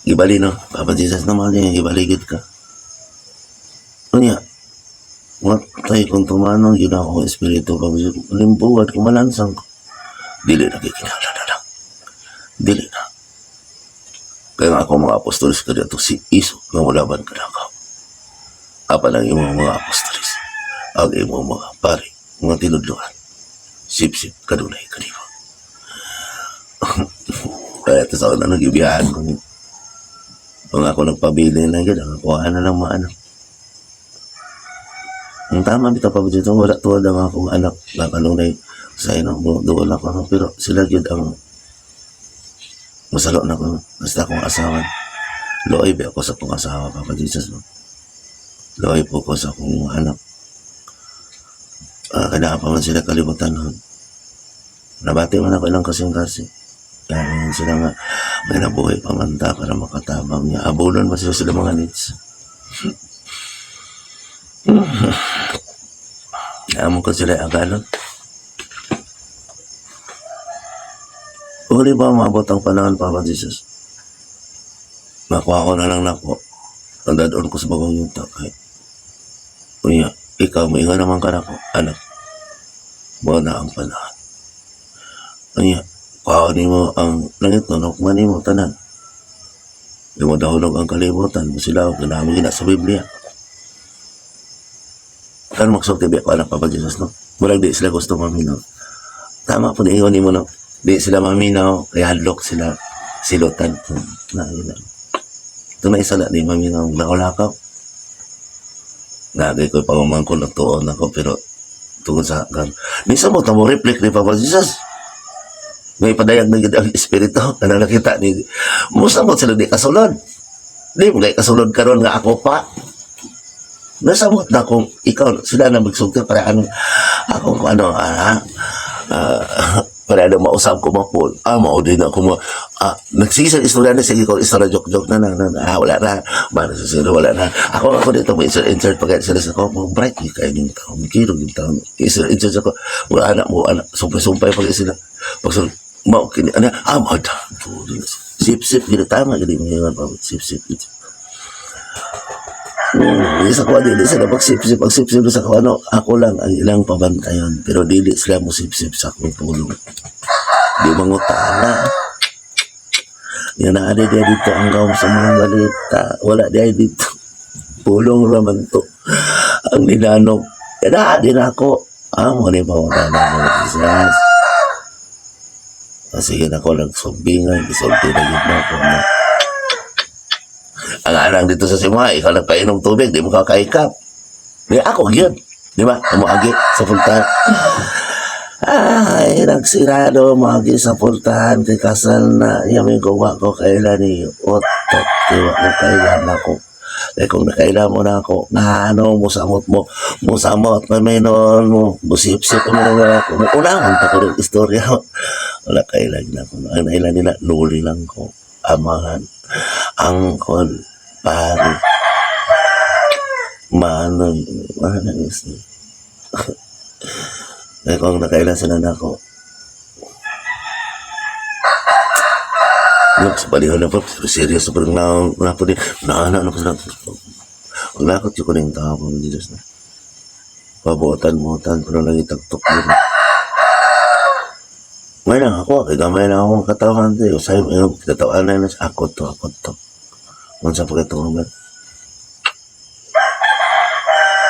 Gibali no, Papa Jesus, naman niya gibaligid ka. Unya matay kung tumanong yun ako espiritu, Papa Jesus, limbuwat ko, malansang ko, dili na kikinahanglan na lang, dili na. Kaya nga ako mga apostoles kaniadto si Iso nga mulaban kanako, apan ang imong mga apostoles, ang imong mga pari, mga tinudluan, sip-sip kanunay kanimo. Kaya ito sa una nag-ibiyahan ko. Kung ako nagpabili na gid, ang kuha na lang mga anak. Ang tama bitaw pa dito, wala tuwad ang akong anak na kanunay sa inong doon ako, no? Pero sila gyud ang masalo na ko, basta akong asawa. Luoy ba ako sa akong asawa, Papa Jesus, no? Luoy po ko sa akong anak. Kailangan pa man sila kalibutan, no? Nabati man ako ilang kasing-kasi. Kaya sila nga may nabuhay pa man ta para makatabang niya. Abulon man sila sila mga needs. Amo ko sila agalon. Uli ba maabot ang panahon, Papa Jesus? Makuha ko na lang nako. Ang dadon ko sa bagong yunta. Kay unya, ikaw, maingon naman ka nako, anak. Mao na ang panahon. Unya, kuha nimo ang langit, no, hukman nimo tanan. Di mo dahulog ang kalibutan, mo sila, kinahanglan gina sa Biblia. Kan magsulti ba ko anak, Papa Jesus, no? Murag di sila gusto maminaw. Tama po ingon nimo, no? Di sila maminaw, kaya hadlok sila silutan. Na, yun na. Ito na isa na, di maminaw, lakaw-lakaw. Nagay ko pamamangkon, nagtuon ako, pero tungod sa kan. Minsan mo, tamo reflect ni Papa Jesus. May padayag na gid ang espiritu, kanang nakita ni Musa mo sila di kasulod. Di mo kay kasulod karon nga ako pa. Nasamot na kung ikaw sila na magsulti para ano ako kung ano para ano mausap ko mapol mao din ako mo nagsige sa istorya na sige ko istorya, joke joke na na, na, na wala na mana sa sila, wala na ako ako dito mo insert insert pa sila sa ko mo bright ni kayo yung tao mikiro yung tao insert insert ako mo anak mo anak sumpay sumpay pag sila pag sul mao kini ano mao da sip sip gini tama gini mga sip sip. Sa kuha dili sila magsipsip, magsipsip sa kuha ano, ako lang ang ilang pabantayon, pero dili sila mo sipsip sa akong pulong. Di mangutana. Yan na di dito ang gawang sa mga balita. Wala di ay dito. Pulong raman to. Ang nilanok. Yan na, di na ako. Mo ni pangutana mo Jesus. Sige na ko lang sumbingan, isulti na yun na ako. No? Ang anang dito sa Simha, ikaw nagpainom tubig, di mo kakaikap. Di ako, yun. Di ba? Umuagi sa pultahan. Ay, nagsirado, umuagi sa pultahan, kay kasal na, yamin ko wa ko kailan ni Otot, di wa ko kailan ako. Kaya kung nakailan mo na ako, na ano, musamot mo, musamot, may noon mo, musipsip mo na ako. Unahon pa ko ng istorya. Wala kailan na ako. Ang nailan nila, nuli lang ko. Amahan, angkol, pare, manoy, manang istorya. Kaya kung nakailan sila na ako, Look, sa balihon na po, serious po na na po din, na na na po sila. Ang lakot yung kuning tao po, Jesus na. Pabuotan-buotan pero lagi tagtok din. May lang ako, kay gamay lang akong katawan diri. Usay mo katawan na ako to, ako to. Unsa pa kay tuoban?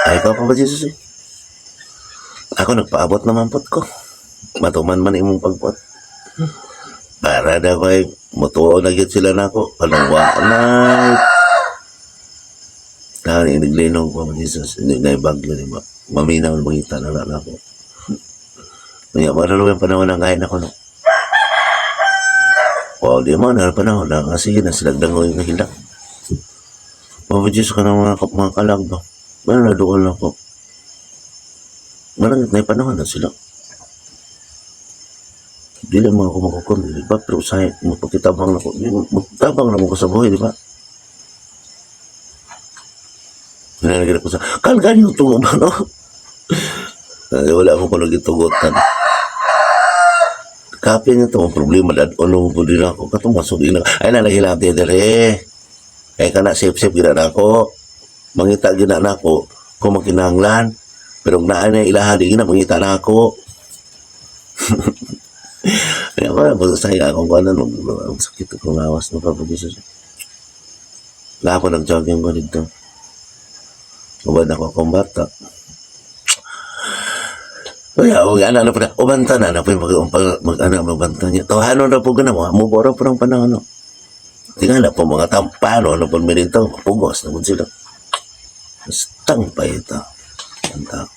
Ay, ikaw pa ba, Jesus eh? Ako nagpaabot naman pot ko. Matuman man imong pagbuot. Para na kay mutuo na gyud sila nako. Kanang wa na. Tahan iniglinong ko, Jesus. Hindi na ibagyo ni ma. Maminaw mangita na lang ako. Kaya wala yung panahon ng kain ako no. O, di mo na panahon na. Kasi na sila dangoy nga hilak. Papa Jesus ka ng mga kalag ba? Wala na doon ako. Marangit na panahon na sila. Di lang mga kumakukum, di ba? Pero usahay, magpakitabang na ko. Magtabang na mo ko sa buhay, di ba? Nanagin ako sa, kalgan yung tungo ba, no? Ay, wala akong palagi tugutan. Kape niya ito, ang problema, dad, ano po din ako, katong masok ina. Ay, nalagilap dere. Kaya ka na, safe-safe gina na ako. Mangita gina na ako, kung makinahanglan. Pero kung naa na ilaha, di gina, mangita na ako. Kaya wala po sa saya akong kanan, ang sakit akong lawas no, Papa Jesus. Lapo nag-jogging ko dito. Uban ako akong bata. Kaya, huwag ana na po na, ubanta na na po yung mag, ano, magbanta niya. Tawahanon na po gana mo, muboro po ng panahon. No? Tingnan na po mga tampano, ano po may dito, pugos na po sila. Bastang pa ito. Ang tao.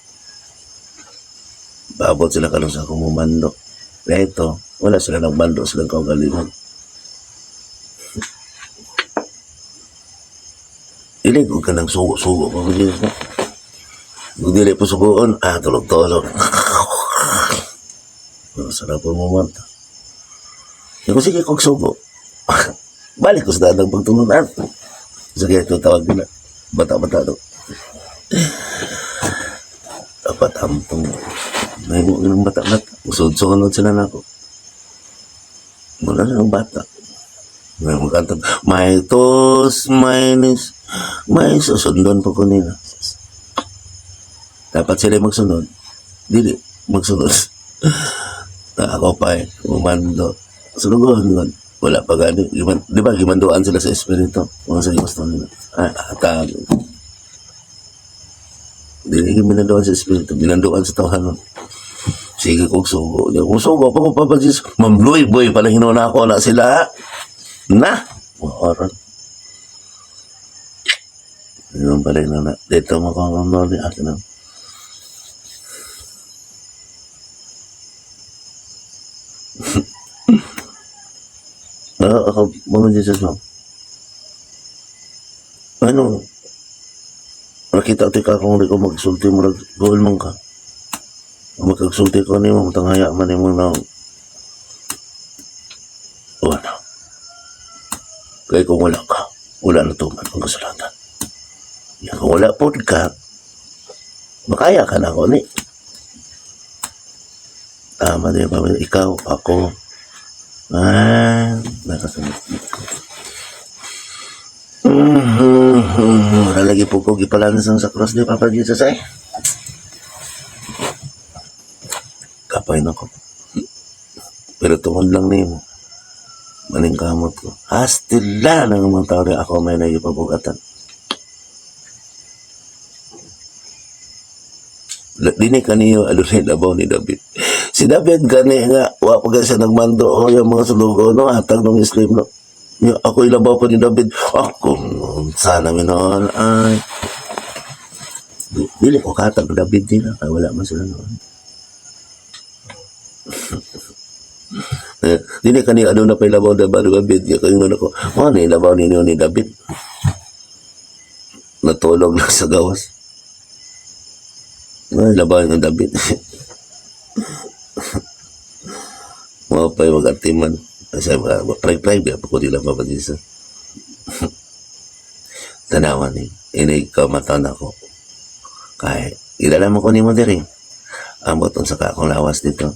Baabot sila karon sa akong mumando. Kaya ito, wala sila nagmando, silang kaugalingon. Dili ko ka ng sugo-sugo. Kung dili po sugoon, tulog-tulog. Sarap po mo mata. Kung sige kong sugo, balik ko sa dadang pagtulunan. Sige, ito tawag nila. Bata-bata to. Dapat ampong. May ng bata-bata. Usod-sunod sila na ako. Wala na ng bata. May magkanta. May tos, may nis, may susundon po ko nila. Dapat sila magsunod. Dili, magsunod. Na ako pa eh, umando. Sunugon, wala pa gani. Di ba, gimanduan sila sa espiritu. Mga sa gusto nila. Ay, atag. Dili ginanduan sa espiritu, ginanduan sa tawhanon. Sige kong sugo. Kung sugo pa ko pa Jesus. Ma'am Louie, boy, pala hinuna ako na sila. Na! Oran. Yun pala yun na. Dito mo ko ang noli. Akin na. Ako, Mama Jesus, ma'am. Ano? Nakita ito ka kung di ko magsulti mo, goal man ka. Magkagsulti ko ni mo, tanghaya man mo na. Wala. Kaya kung wala ka, wala na tuman ang kasulatan. Ya, kung wala po ka, makaya ka na ako ni. Tama din ba? Ikaw, ako. Ah, nakasunod. Wala lagi po ko gipalansang sa cross ni Papa Jesus eh. Kapay na ko. Pero tungod lang nimo. Maning kamot ko. Hastila ng mga tao na ako may nagipabugatan. Dini kaniyo adunay labaw ni David. Si David gani nga wa pa siya nagmando o yung mga sulugo no hatag ng Islam no. Yung ako ilabaw pa ni David. Ako sana mi noon ay dili ko katag David nila kay wala man sila noon. Dili kani aduna pa ilabaw na David kay ingon ako. Mo ni ilabaw ninyo ni David. Natulog lang sa gawas. Ay, labaw ni David. Mga pa yung mag-artiman. Kasi pray-pray, ba ko di lang papadisa. Tanawan ni, ini kamatan ako. Kaya, ilala mo ko ni mo diri. Ambot sa akong lawas dito.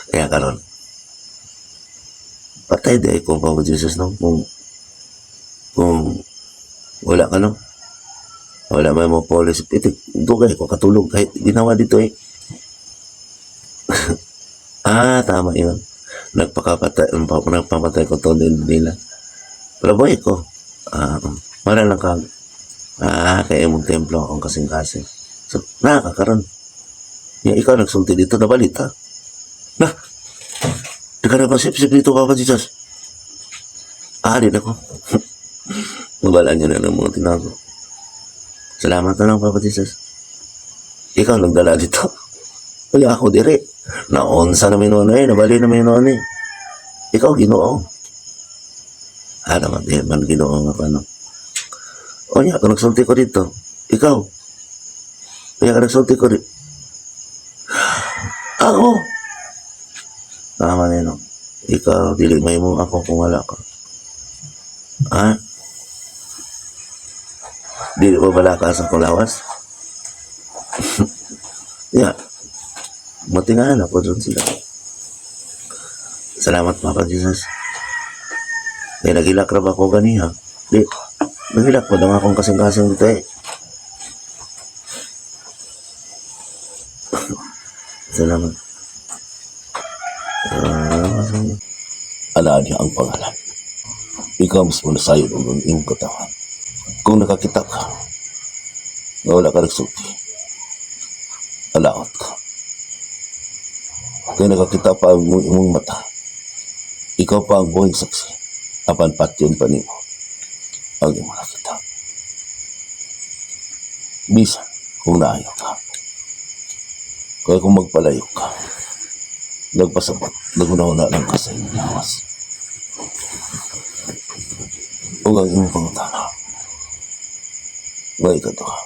Kaya karon patay di ko pa Jesus no kung wala ka no. Wala may mo police. Ito, dugay ko katulog kahit ginawa dito eh. Ah, tama yun. Nagpakapatay, nagpapatay ko to din nila. Pero boy ko, ah, wala lang ka. Ah, kaya imong templo akong kasing-kasing. So, nakakaroon. Ya, ikaw nagsulti dito na balita. Na, di ka na ba sip dito, Papa Jesus? Ah, di na ko. Mabalaan niyo na ng mga tinago. Salamat na lang, Papa Jesus. Ikaw nagdala dito. Uy, ako dire. Naonsa na may noon eh. Nabali na may noon eh. Ikaw, Ginoo. Ah, naman, di man Ginoo nga ka, no. O niya, kung nagsulti ko dito. Ikaw. Kaya ka nagsulti ko dito. Ako! Tama na yun, no? Ikaw, dili may mo ako kung wala ka. Ha? Dili mo bala ka sa kulawas? Yeah. Matingahan ako doon sila. Salamat, Papa Jesus. May nagilak ra ba ko ganiha? Di, nagilak pa lang akong kasing-kasing dito eh. Salamat. Ah, alaan niya ang pangalan. Ikaw mismo nasayod ang iyong katawan. Kung nakakita ka, nga wala ka nagsulti, alaot ka. Kaya nakakita pa ang imong mata, ikaw pa ang buhing saksi, apan patyon pa nimo ang imong nakita. Bisan kung naayo ka, kaya kung magpalayo ka, nagpasabot, nagunahuna lang ka sa imong lawas. Ug ang imong pangutana, nga ikaduha,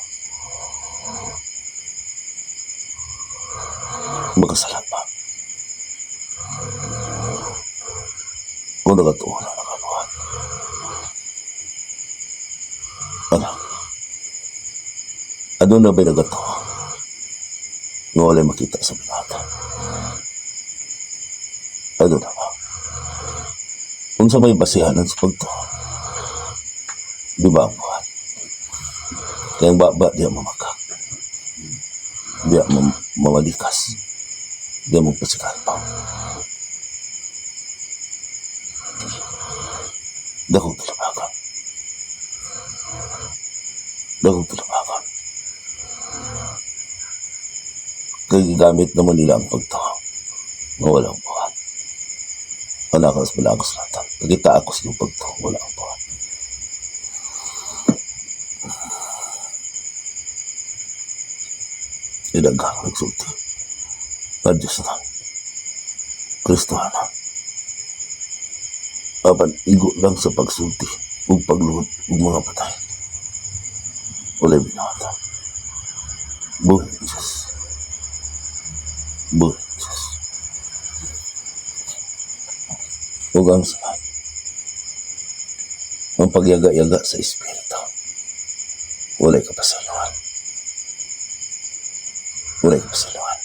makasala pa. Kung nagatuo na nakabuhat. Ano? Ano na ba'y nagatuo? Nga wala'y makita sa binata. Ano na ba? Unsa may basihanan sa pagtuo? Di ba ang buhat? Kaya ang baba diya mamaka. Diya mamalikas. Diya magpasikal pa. Dakong tulabagan. Dakong tulabagan. Kaya gigamit naman nila ang pagtuo. Nga walang buhat. Anak ka sa malagos natin. Nakita ako sa iyong pagtuo. Wala ang buhat. Idaghang nagsulti. Nga Diyos na. Kristo na. Apan igo lang sa pagsulti ug pagluhod ug mga patay. Walay binuhatan. Buhi Diyos. Buhi Diyos. Ug ang sunod, ang pagyaga-yaga sa Espiritu, walay kapasaluhan. Walay kapasaluhan.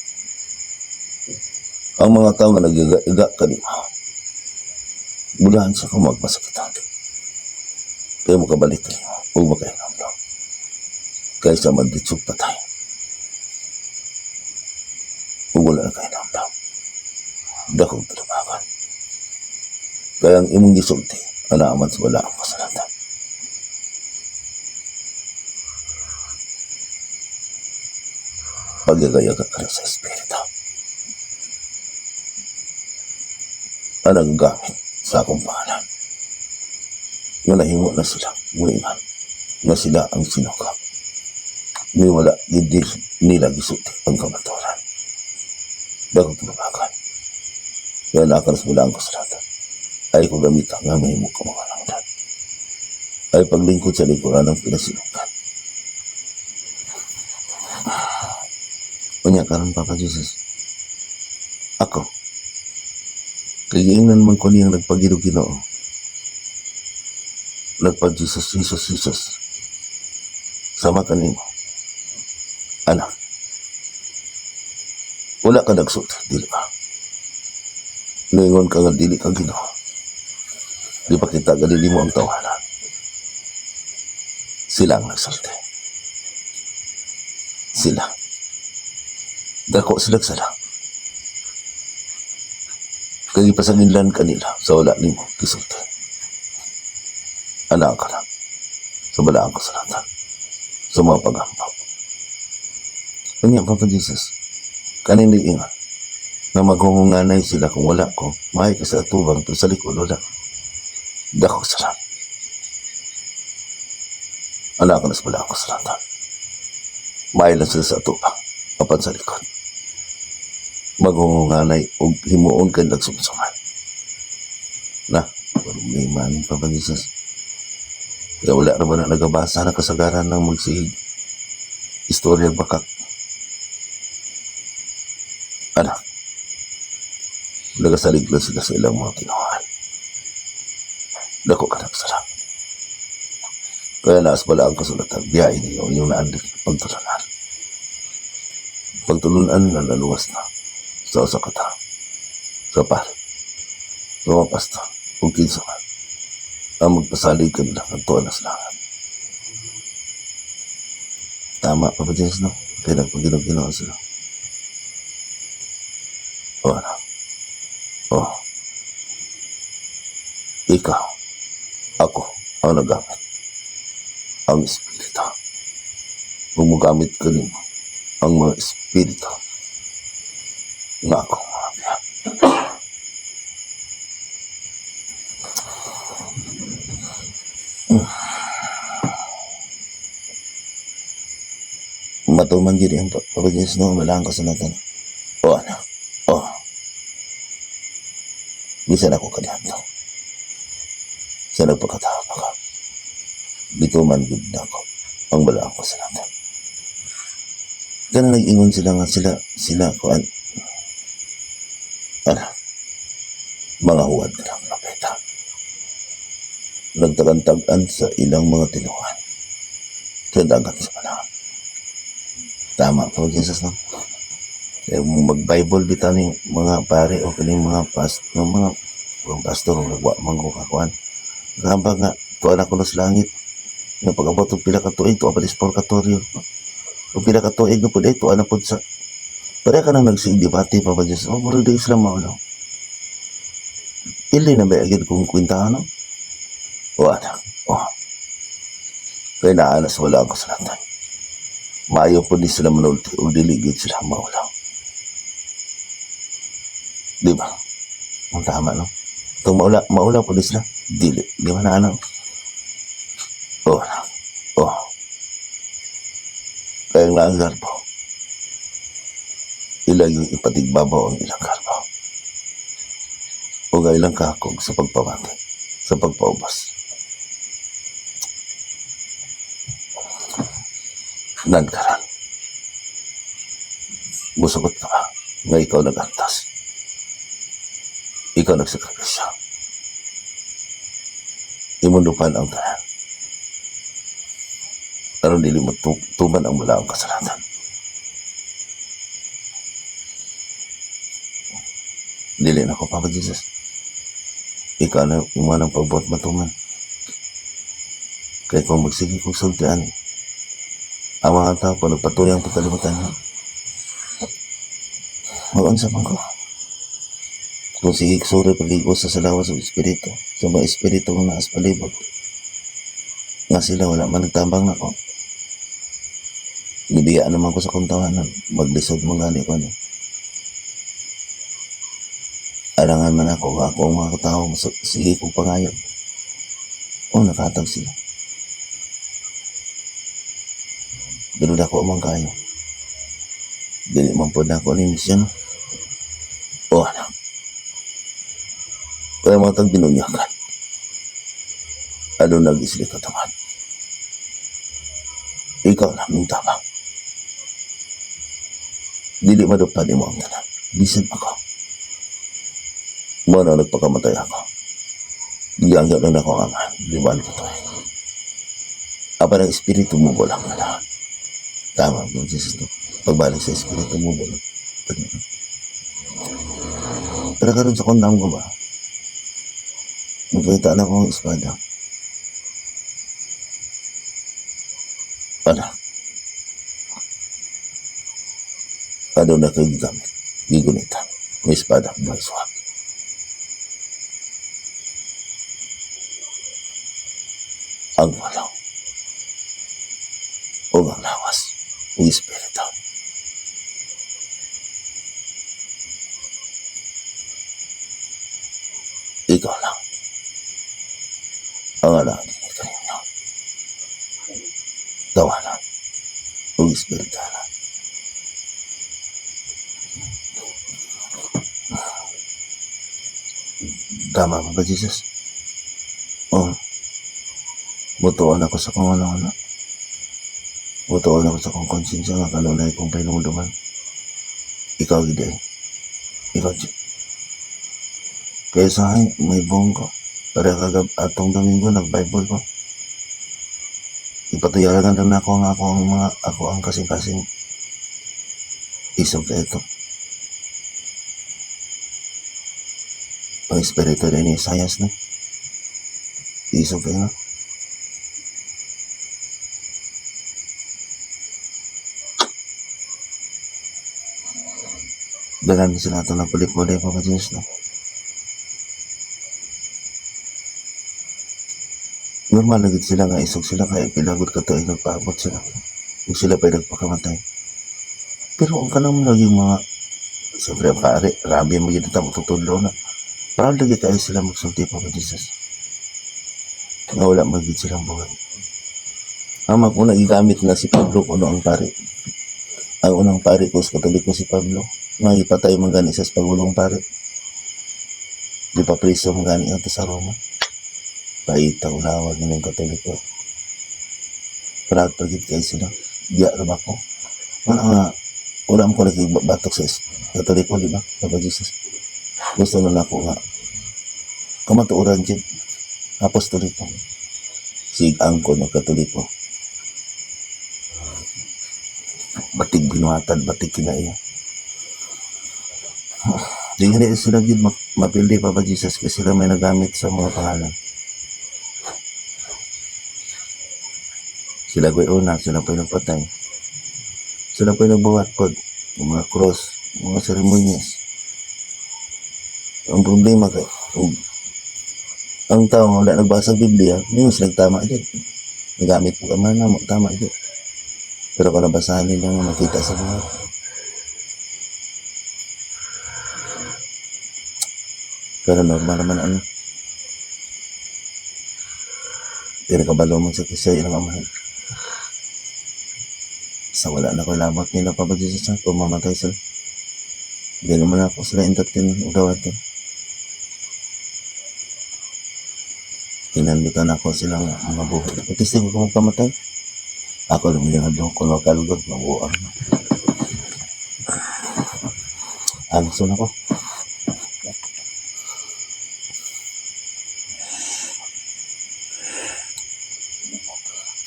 Ang mga tao nga nagyaga-yaga kanimo, bulan sa kang magmasakitan. Kaya makabalik kanimo ug makahinamdam. Kaysa madritsog patay. Ug wala na kahinamdam. Dakong tulubagan. Kaya ang imong gisulti, anaaman sa wala ang kasalatan. Pagyagayaga ka rin sa Espiritu. Ang nagagamit sa akong pangalan. Nga nahimo na sila, muingan, nga sila ang sinuka. Ni wala, hindi nila gisulti ang kamaturan. Dakong tulubagan. Kaya nakaras mo lang ang kasalatan. Ay kung gamita nga mahimo ka mga langdan. Ay paglingkod sa lingkuran ng pinasinukan. Unya karon, Papa Jesus. Ako. Kay giingnan man ko niyang nagpagiro Ginoo. Nagpag Jesus, Jesus, Jesus. Sama kanimo. Anak. Wala ka nagsulti, dili ba? Ningon ka nga dili ka Ginoo. Di pa kita galili mo ang tawanan. Sila ang nagsulti. Sila. Dako sila sala. Kay gipasanginlan kanila sa wala nimo gisulti. Ana ka na sa balaang kasulatan sa mga paghampak. Unya, Papa Jesus, kaning ingon na maghungunganay sila kung wala ko, maayo ka sa atubang pero sa likod wala. Dako sala. Ana ka na sa balaang kasulatan. Maayo lang sila sa atubang, apan sa likod. Maghungunganay og himuon kay nagsumsuman. Na, problema ni Papa Jesus. Kaya wala ra ba na nagabasa na kasagaran ng magsihig istorya bakak. Anak, nagasalig lang sila sa ilang mga tinuhan. Dako ka nagsala. Kaya naas pala ang kasulatan, biyain ninyo inyong naandik pagtulunan. Pagtulunan na naluwas na sa usa ka tawo, sa pare, sa mga pastor, ug kinsa man ang magpasalig kanila kadtuan na sa langit. Tama, Papa Jesus, no? Kaya nagpaginog-ginoo sila. O ano? Oh. Ikaw, ako, ang nagamit. Ang Espiritu. Kung mogamit ka nimo, ang mga Espiritu nga akong mga biya. Matuman gid ang Papa Jesus, no? Wala ang kasulatan. O ano? Oh. Bisan ako kaniadto. Sa nagpakatao pa ka. Gituman gid nako ang balaang kasulatan. Kana nag-ingon sila nga sila sila kuan ano, mga huwad na ng propeta. Nagtagantag-an sa ilang mga tinuhan. Sa dagat sa panahon. Tama po, Jesus, no? Kaya mag-Bible bitaw ni mga pare o kining mga past, ng mga pastor o nagwa man ko kakuan. Gamba nga, tuwa na ko sa langit. Nga pag-abot og pila ka tuig, tuwa pa sa purgatorio. Og pila ka tuig na pud eh, tuwa na pud sa. Pareha ka nang nagsiig debate pa ba Diyos? Oh, murag di sila maulaw. Ili na ba agad kung kwintahan, no? O anak, oh. Kaya naanas wala ang kasulatan. Maayo po di sila manulti o dili gyud sila maulaw. Di ba? Ang tama, no? Kung maula, maulaw po di sila, dili. Di ba na ano? Oh, anak. Oh. Kaya nga ang garbo. Ila yung ipatigbabaw ang ilang garbo. O nga ilang kakog sa pagpamati, sa pagpaubos. Nan karan. Musugot ka ba? Nga ikaw nag-antas. Ikaw nagsakripisyo. Imundupan ang tanan. Aron dili mo tuban ang balaang kasalatan. Dili na ko, Papa Jesus. Ikaw na imo nang pagbuot matuman. Kaya kung magsige kong sultian, ang mga tao pa nagpatuloy ang pagkalimutan na. Mag-unsa man ko. Kung sige suri pagigos sa salawas sa espiritu, sa mga espiritu nga naas palibot. Nga sila wala man nagtabang nako. Gibiya naman ko sa kong tawanan, maglisod mo gani ko ni. Alangan man ako, nga ako ang mga katao, sige kong pangayo. O, nakatag sila. Pero dako man kayo. Dili man po na ako ni misyon. O, anak. Kaya mga tag binunyakan. Ano nag-isli ka taman? Ikaw lang yung tabang. Dili madupad mo ang tanan. Bisan ako. Mo na nagpakamatay ako. Giyangga lang ako ang amahan. 5 ka tuig. Apan ang espiritu mo walang kailangan. Tama, Lord Jesus, no? Pagbalik sa espiritu mo, walang. Pero karon sa kondam ko ba? Magpakita na ko ang espada. Ano? Aduna kay gigamit, gigunita, may espada, may swag. Ang pulong ug ang lawas ug espiritu. Ikaw lang ang alagad ni kaninyo. Tawanan ug espirituhanan. Tama ba ba, Jesus? Oh, mutuon ako sa kong ano. Mutuon ako sa kong konsensya nga kanunay kong pahinumduman. Ikaw gid ay. Ikaw gid. Kaya sa akin, may buong ko. Para kagab atong Domingo, nag-Bible ko. Ipatuyaran na ako ang ako ang mga ako ang kasing-kasing isog ito. Ang espiritu ni Isayas na. Isog kayo na. Dalan sila ito na puli-puli pa ba Diyos no? Normal na gid sila nga isog sila kay pilagot ka to ay nagpaabot sila. Kung sila pa'y nagpakamatay. Pero ang kanang naging mga siyempre ang pare, rabi mo gid ta tutudlo na. Proud lagi kayo sila magsulti pa ba Jesus. Nga wala magid silang buhat. Ang mga una gigamit na si Pablo kuno ang pare. Ang unang pare ko sa Katoliko si Pablo. Nga gipatay man gani sa pagulong pare. Gipapriso man gani ato sa Roma. Paita ulawag ng Katoliko. Proud pa gid kay sila. Diya ra ba ko? Wala nga wala mo ko nakibatok sa Katoliko, di ba? Papa Jesus. Gusto na nako nga kamatuoran jud apostoliko. Sig angkon ng Katoliko. Batig binuhatan, batig kinaiya. Di nga sila gid mapildi, Papa Jesus, kasi sila may nagamit sa mga pangalan. Sila ko'y una, sila po'y nagpatay. Sila po'y nagbuhat pod, ng mga cross, mga seremonyas. Ang problema kay, ang tao nga wala nagbasa sa Biblia, hindi mo sila tama dyan. Nagamit po ka man na, tama dyan. Pero kung nabasahan nila nga makita sa buhat. Pero normal naman ano. Pero kabalo man sa kisay ilang amahan. Sa wala na ko labot nila pa ba Jesus ha, kung mamatay sila. Hindi naman ako sila entertain o dawatin. Tinandutan ako silang mga buhay. At least ko magpamatay. Ako lang yung hadlong ko makalugod, mabuang. Angso na ko.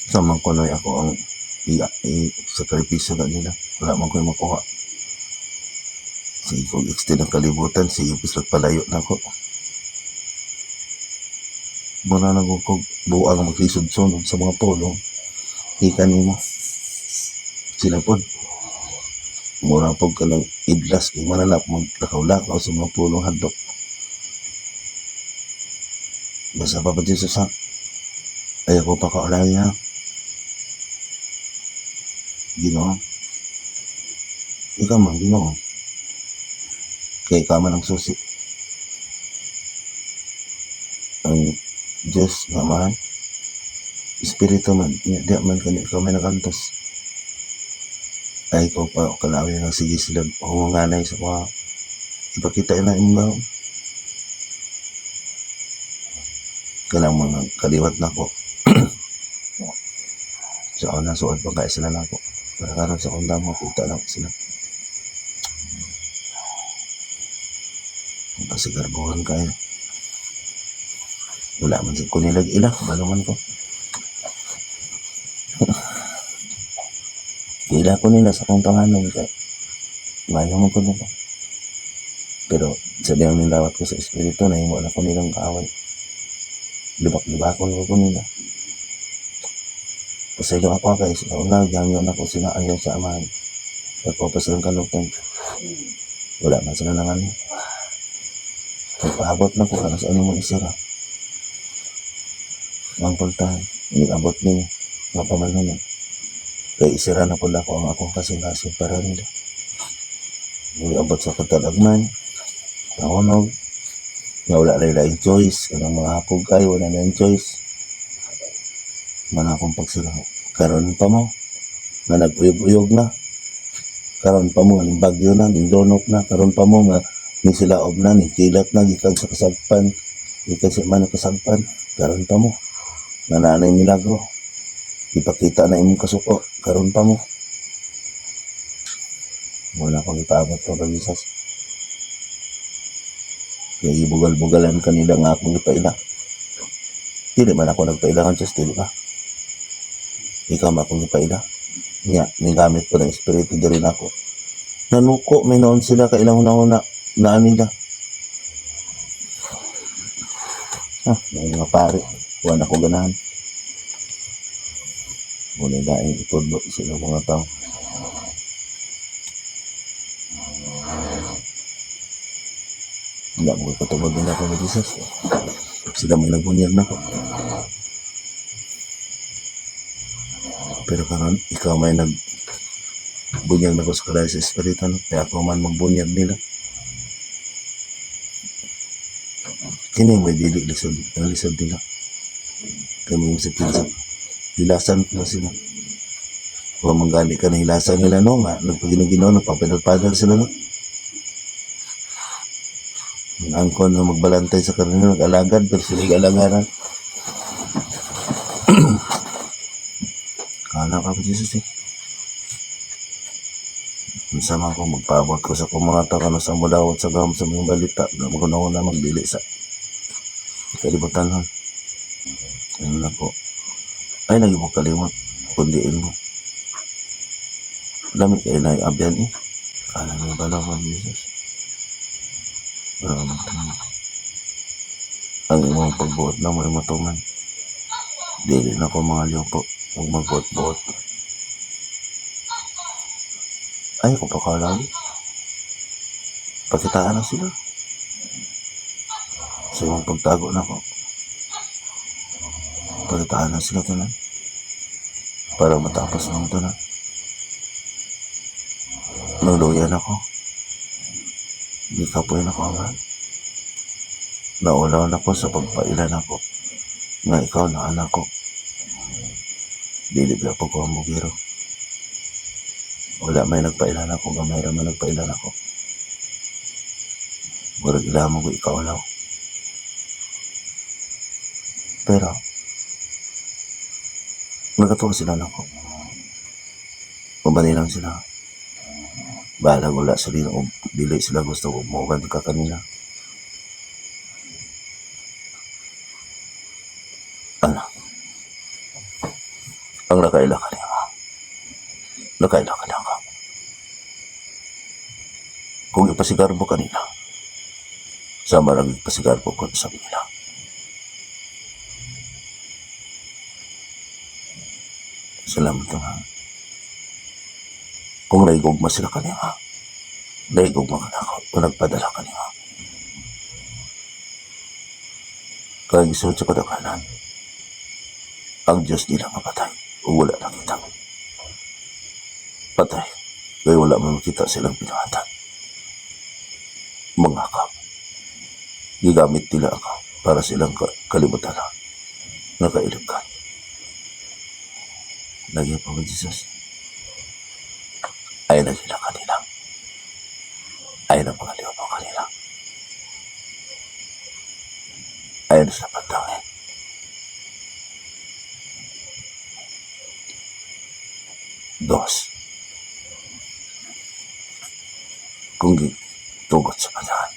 Sa man kunoy ako ang i-sakripisyo na nila. Wala man ko'y makuha. Sige kong extend ang kalibutan, sige bislog palayo na ako. Mura na ko buang maglisod-sunod sa mga pulong. Di kanimo. Sila pod. Mura pod ka ng idlas kay mananap maglakaw-lakaw sa mga pulong hadlok. Basta pa ba Jesus ha? Ayaw ko pa kaulaya. Ginoo. Ikaw man, Ginoo. Kaya ikaw man ang susi. Ang Diyos nga man, Espiritu man, di man kani ikaw may nakantos. Ay ko pa kalawin nga sige sila hunganay sa mga ipakita na imong gahom. Kanang mga kaliwat nako. Sa una suod pa kaya sila nako. Para karon sa kong damo kita na ko sila. Kung pasigarbuhan kayo. Wala man sa ko nila ila, balo man ko. Ila ko nila sa kong tawanan kay maayo man ko nila. Pero sa diyang nilawat ko sa espiritu, nahimo na ko nilang kaaway. Lubak-lubakon ko nila. Pasaylo ako kay sa una, gangyo na ko sila ayaw sa amahan. Ako pa silang kalugtan. Wala man sila nang ano. Pagpaabot na ko kana sa ano mong isira. Ang pultahan. Iniabot ninyo. Nga pamanhunan. Kay isira na pula ko ang akong kasing-kasing para nila. Niabot sa katalagman. Nahunog. Nga wala na laing choice. Kanang mga hapog kayo, wala na laing choice. Man akong pagsira. Karon pa mo. Nga nag-uyog-uyog na. Karon pa mo, ning bagyo na, ning donok na. Karon pa mo nga ning silaob na, ning kilat na, gikan sa kasagpan. Gikan sa man kasagpan. Karon pa mo. Nga naa na'y milagro. Ipakita na imong kasuko. Karon pa mo. Wala akong ipaabot pa kay Jesus. Kaya ibugal-bugalan kanila nga akong ipaila. Dili man ako nagpaila kan Diyos, dili ba? Ikaw man akong ipaila. Nya, nigamit ko ng espiritu diri nako. Nanuko, may noon sila kailang una-una na nila. Ah, may mga pare, wala ko ganahan. Muna daing itudlo sila mga tao. Wala mo katubag nila ako ni Jesus. Sila may nagbunyag na ko. Pero karon ikaw may nagbunyag na ko sa kalay sa espiritu, no? Kaya ako man magbunyag nila. Kini may dili lisod, ang lisod nila. Kaya may sa kinsa. Hilasan na sila. Kung manggali ka na hilasan nila, no, nga, nagpaginoo, nagpapadal-padal sila, no. Ang angkon na magbalantay sa kanila, nag-alagad, pero sila yung alagaran. Kala ka pa, Jesus, eh. Unsa man ko, magpaabot ko sa kumurata ka na sa mudawat sa gam sa mga balita. Gamo ko na wala magdili sa kalibutan, ha. Ano na po. Ay, naging kalimot. Kundiin mo. Dami kayo na abyan eh. Kala mo ba lang, Jesus? Wala ka magtanong. Ang imong pagbuot na mo ay matuman. Dili na ko mga liyo po. Huwag magbuot-buot. Ay, kung pagkalagi. Pakitaan na sila. Sa imong pagtago na ko. Pakitaan na sila tanan. Para matapos na ang tanan. Nagluyan ako. Gikapoy na ko amahan. Naulaw na ko sa pagpailan ako. Nga ikaw na anak ko. Dili ba po ko ang bugiro. Wala may nagpailan ako. Gamay ra man nagpailan ako. Murag ila mo ko ikaulaw. Pero, nagatuwa sila nako. Mabani lang sila. Bahalag wala sila o dili sila gusto og mougad ka kanila. Ano? Ang nakaila ka nimo. Nakaila ka nako. Kung ipasigarbo kanila, sama lang ipasigarbo ko sa kanila. Salamat nga. Kung naigugma sila kanila, naigugma ka nako o nagpadala kanila. Kaya gisulod sa kadakanan, ang Diyos nila mapatay o wala nakita. Patay, kaya wala man makita silang binuhatan. Mga kap, gigamit nila ako para silang kalibutan na nakailip ka. Lagi pa ba, Jesus? Ay nagila kanila. Ay na pangaliw pa kanila. Ay na sa patangin. Dos. Kung tugot sa patahan.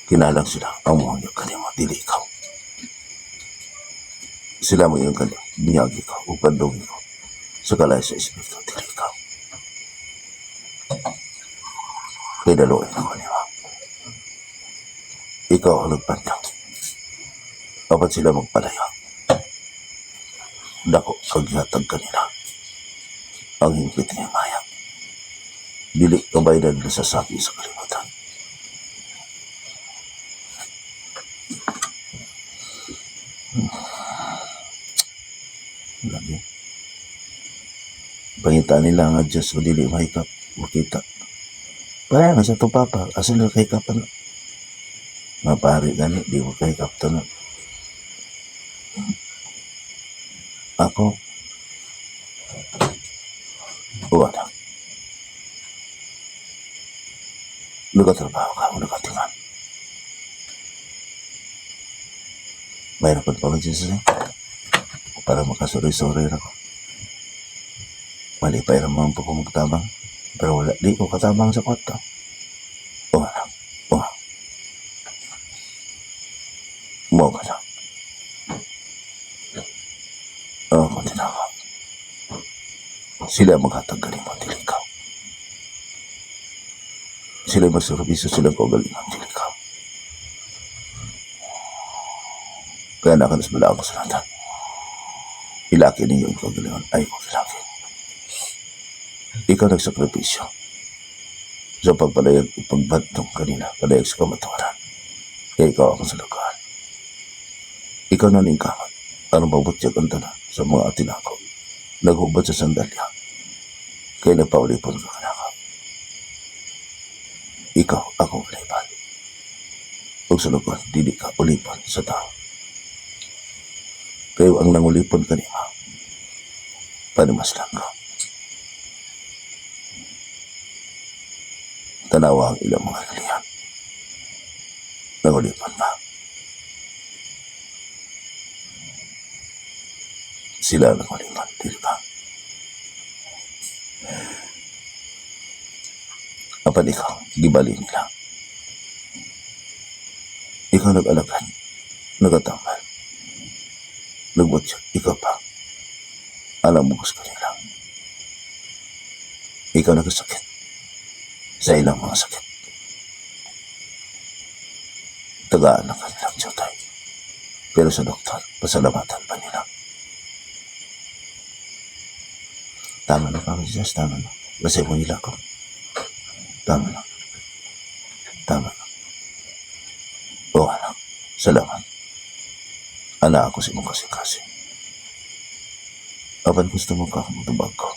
Kinalang sila ang mga kanimo, dili ikaw. Sila mo yung kanimo, niyag ikaw, upandong ikaw. Sa kalay sa espiritu, dili ikaw. Kay daluin ako nimo. Ikaw ang nagpandang. Dapat sila magpalayo. Dako, kaghatag kanila. Ang hingpit nga himaya. Dili kabaylan sa sabi sa kalibutan. Lagi. Pangita nila nga Diyos o dili mahikap. Makita. Kaya nga sa to papa, asa na kahikap ano? Mga pare gani, di mo kahikap to na. Ako, wala. Nagatrabaho ka, nagatingan. Mayroon pa pa Jesus eh. Para makasuri-suri na ko. Malipay naman po ko magtabang. Pero wala, di ko katabang sa kwarto. O anak, o. Mo ka na. O, konti na ako. Sila maghatag galing mo, dili ikaw. Sila magservisyo silang kaugalingon, dili ikaw. Kaya nakanas bala ako sa lahat. Ilaki ninyo ang kaugalingon, ay ko ilaki. Ikaw nagsakripisyo sa pagpalayag o pagbantong kanina, palayag sa kamatuoran. Kaya ikaw ako sa lugar. Ikaw na ning kamot. Aron mabutyag ang tanan sa mga atinako. Naghubad sa sandalya. Kaya nagpaulipon ka kanaka. Ikaw ako ulipan. Ug sa lugar, dili ka ulipan sa tao. Kayo ang nangulipon kanima. Panimas lang ka. Tanawa ang ilang mga kalihan. Nangulipon ba? Sila nangulipan, dili ba? Apan ikaw, gibali nila. Ikaw nag-alagad, nagatambal, nagbutya, ikaw pa. Alam mo gusto nila. Ikaw nagkasakit sa ilang mga sakit. Tagaan ang kanilang tiyotay. Pero sa doktor, pasalamatan pa nila. Tama na, Papa Jesus, tama na. Basta mo nila ko. Tama na. Tama na. O anak, salamat. Ana ako sa imong kasing-kasing. Apan gusto mo ka akong tubag ko.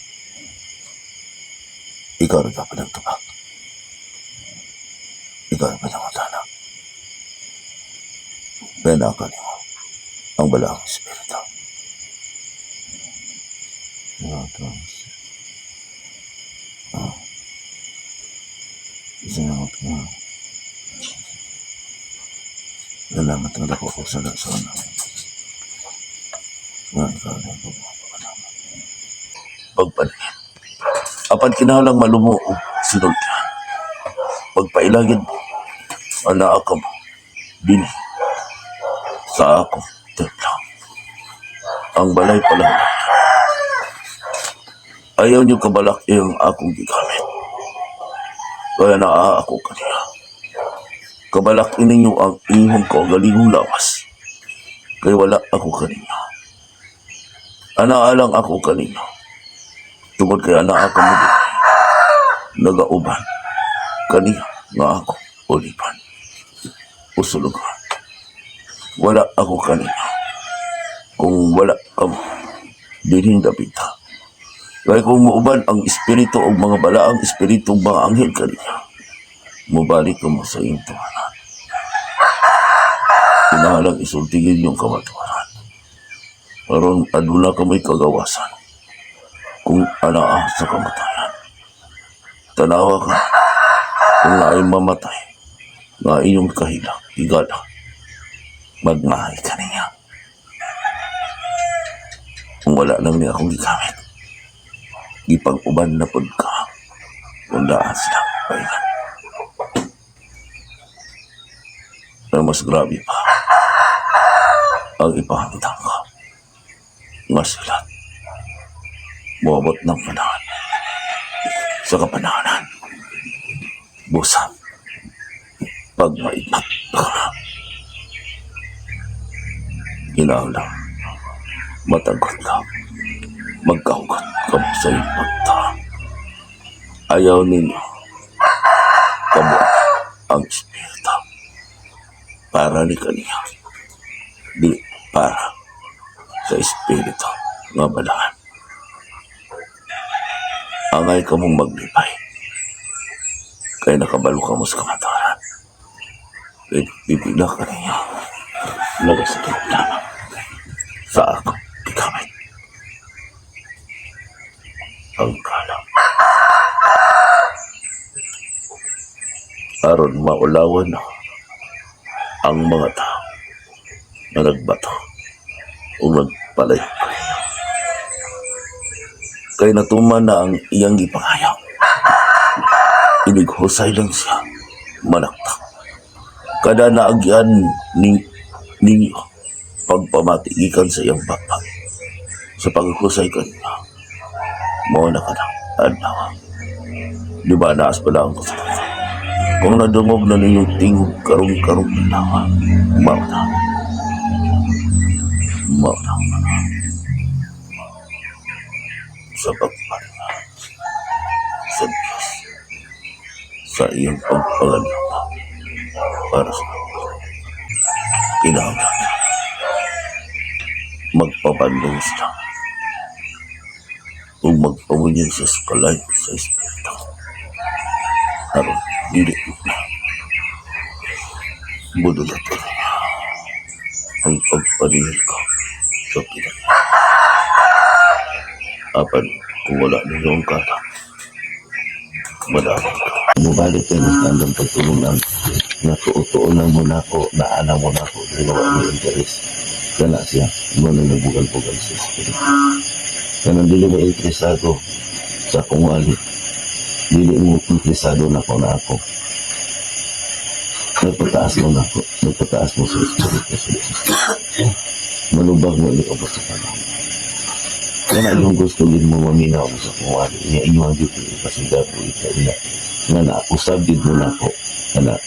Ikaw rin ka pa nagtubag. Ikaw rin pa nangutana. Kaya nakakali mo ang balaang espiritu. Oh. Salamat ka. Salamat nga dako ko sa sa una. Nga ikaw na ikaw mga pagpaningin. Apan kinahanglang malumuo sinultihan. Pagpailagid mo, anaa ka mo, dini, sa akong templo. Ang balay pala. Ayaw niyo kabalak iyang akong gigamit. Kaya naa ako kaniya. Kabalak ninyo ang inyong kaugalingong lawas. Kaya wala ako kaninyo. Anaa lang ako kaninyo. Tungod kay anaa ka mo diri. Nagauban kaniya nga ako ulipan. Usulugan. Wala ako kaninyo. Kung wala ka mo, dinhing dapita. Kaya kung muuban ang espiritu o mga balaang espiritu o mga anghel kaniya, mubalik ka mo sa iyong tuhanan. Kinahanglang isultigin yung kamatuoran. Aron aduna ka mo'y kagawasan kung anaa sa kamatayan. Tanawa ka kung naay mamatay nga inyong kahilak, higala, magmahay ka niya. Kung wala lang niya akong gigamit, gipag-uban na pod ka. Kung daan sila, kailan. Pero mas grabe pa ang ipahangitang ka nga sila moabot ng panahon sa kapanahanan busa pag maigmat na ka kinahanglan matagot ka, magkahugot ka. Kamo sa iyong pagtao. Ayaw ninyo kamo ang Espiritu para ni kaniya, di para sa Espiritu nga balaan. Angay kamong maglipay kay nakabalo kamo sa kamatuoran. Kay pipila ka ninyo nagasakit lamang sa akong gigamit ang kalam aron maulawan ang mga tao na nagbato o nagpalayo kaniyo. Kay natuman na ang iyang gipangayo. Inighusay lang siya manaktak. Kada naagyan ni ninyo pagpamati gikan sa iyang baba sa paghusay kaniya, mao na ka na adlaw. Di ba naas pala ang kasulatan? Kung nadungog na ninyong tingog karong karong adlaw, mao na. Mao na sa pagpalinga sa Diyos sa iyang pagpangalupa para sa kinahanglan magpabandong sila ug magpamunyag sa kalayo sa Espiritu aron dili na budulat ko ang pagpaningil ko sa pinag. Apan kung wala ninyo ang kala, madamang ka. Mubalik kayo mas nandang pagtulungan nga tuo-tuo lang mo nako, naana mo nako, dili wa mo interest. Kana siya, mo na nagbugal-bugal sa espiritu. Kanang dili mo interesado sa akong wali, dili mo interesado na ako na ako. Nagpataas mo nako, nagpataas mo sa espiritu sa Diyos. Malubag mo ili sa panahon. Kana yung gusto gid mo maminaw mo sa akong wali, niya inyo ang gyud ipasigapo ika ina. Nga na usab gid mo nako, kana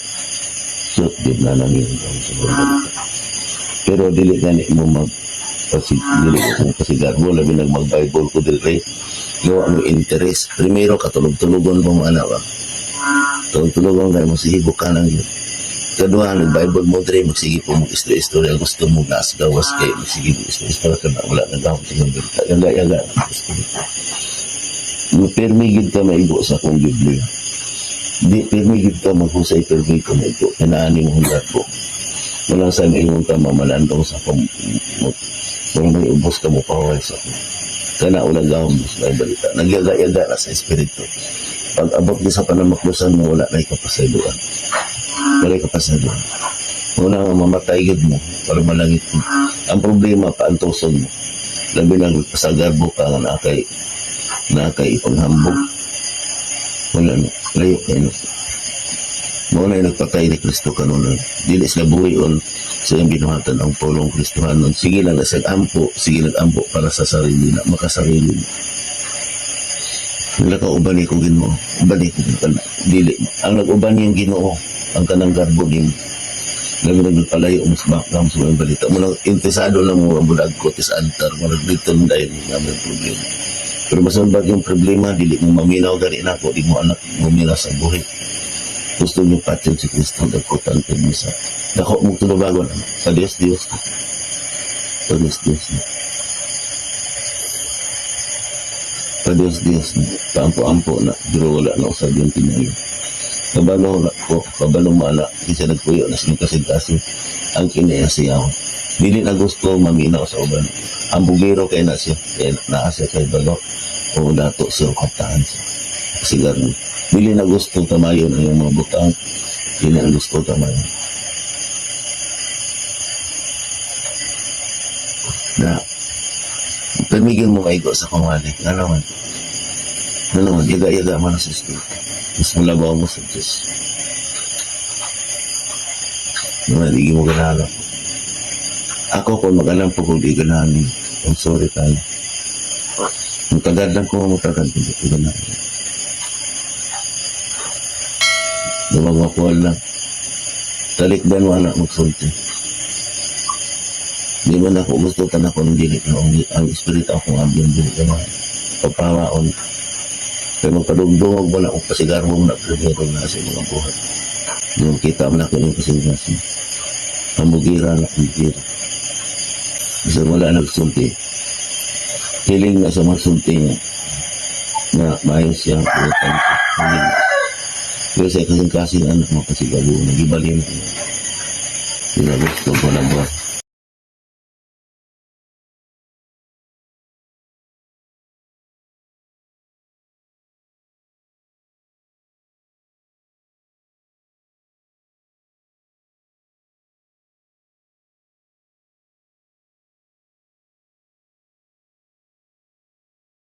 suot gid na nangin ang sa mga balita. Pero dili gani mo mag kasi dili ko pasigarbo, labi nag mag Bible ko diri. Gawa mo interest. Primero katulog-tulogon pa mo ana ba. Tulog-tulogon ka mo sige ka nang yun. Kadua nag Bible mo diri, magsige po mag istorya, gusto mo gas gawas kay magsige mo istorya ka na wala na gawin sa iyong balita. Yaga yaga gusto mo. Mo pirmi gid ka maigo sa akong Biblia. Di pirmi gid ka maghusay, pirmi ka maigo. Kanaani mo ko. Wala sa ingon ka mamalandong sa akong mo kung may ubos ka mo paway sa ako. Kana wala gawin mo sa may balita. Nagyaga-yaga na sa espiritu. Pag abot di sa panamaklusan mo, wala na ikapasayloan. Wala ikapasayloan. Una nga mamatay gid mo para malangit mo. Ang problema, paantoson mo. Labi lang pasagarbo ka nga naa kay ipanghambog. Wala na. Layo kayo. Mao na yung nagpatay ni Kristo kanunay. Dili sila buhion sa iyang binuhatan ang pulong Kristohanon. Sige lang sa ampo, sige lang ampo para sa sarili na, makasarili mo. Wala ka uban ni ko Ginoo. Uban ni ko Ginoo. Dili. Ang nag-uban niyang Ginoo, ang kanang garbo nimo. Labi na nagpalayo mo sa background sa mga balita. Mo lang, interesado lang mo ang bulag ko tis antar. Mo dito dahil nga may problema. Pero masambag yung problema, dili mo maminaw gani na ako, di mo anak maminaw sa buhi. Gusto niyo patyon si Kristo, dagkutan kay mo sa dako mo tulubagon sa Dios Dios ko. Sa Dios Dios na. Sa Dios Dios na. Paampo-ampo na, pero wala na usab yung tinayo. Kabalo na ko, kabalo maala, kasi nagpuyo na silang kasing-kasing ang kinaya siya. Dili na gusto maminaw sa uban. Ang bugiro kay na siya, kay naa siya kay balo, o dato siya o kaptaan siya. Sigar mo. Dili na gusto tamayon ang iyong mga butang. Dili na gusto tamayon. Na, pamigil mo kaigo sa kamali. Ano man? Ano man? Yaga-yaga man sa Espiritu. Mas malabaw mo sa Diyos. Naman, di mo ganahan ako. Ako kung mag-alam po kung di ganahan niyo. I'm sorry tayo. Matagal lang ko, matagal. Hindi ko ganahan. Lumagakuha lang. Talikdan mo anak magsulti. Di man ako gusto tanak ko ng dili na ang espiritu akong ambyan dili ganahan. Pagpawaon. Kaya magpadugdungog mo na kung pasigarbo mo na primero na sa mga buhat. Yung kita mo na kung yung kasing-kasing. Pamugira na pamugira. Kasi wala nagsulti. Hiling na sa magsulti niya na maayos siya ang utang ko. Hiling. Pero sa kasing-kasing anak mo kasi gabo, nagibalin ko. Sila gusto ko na buhat.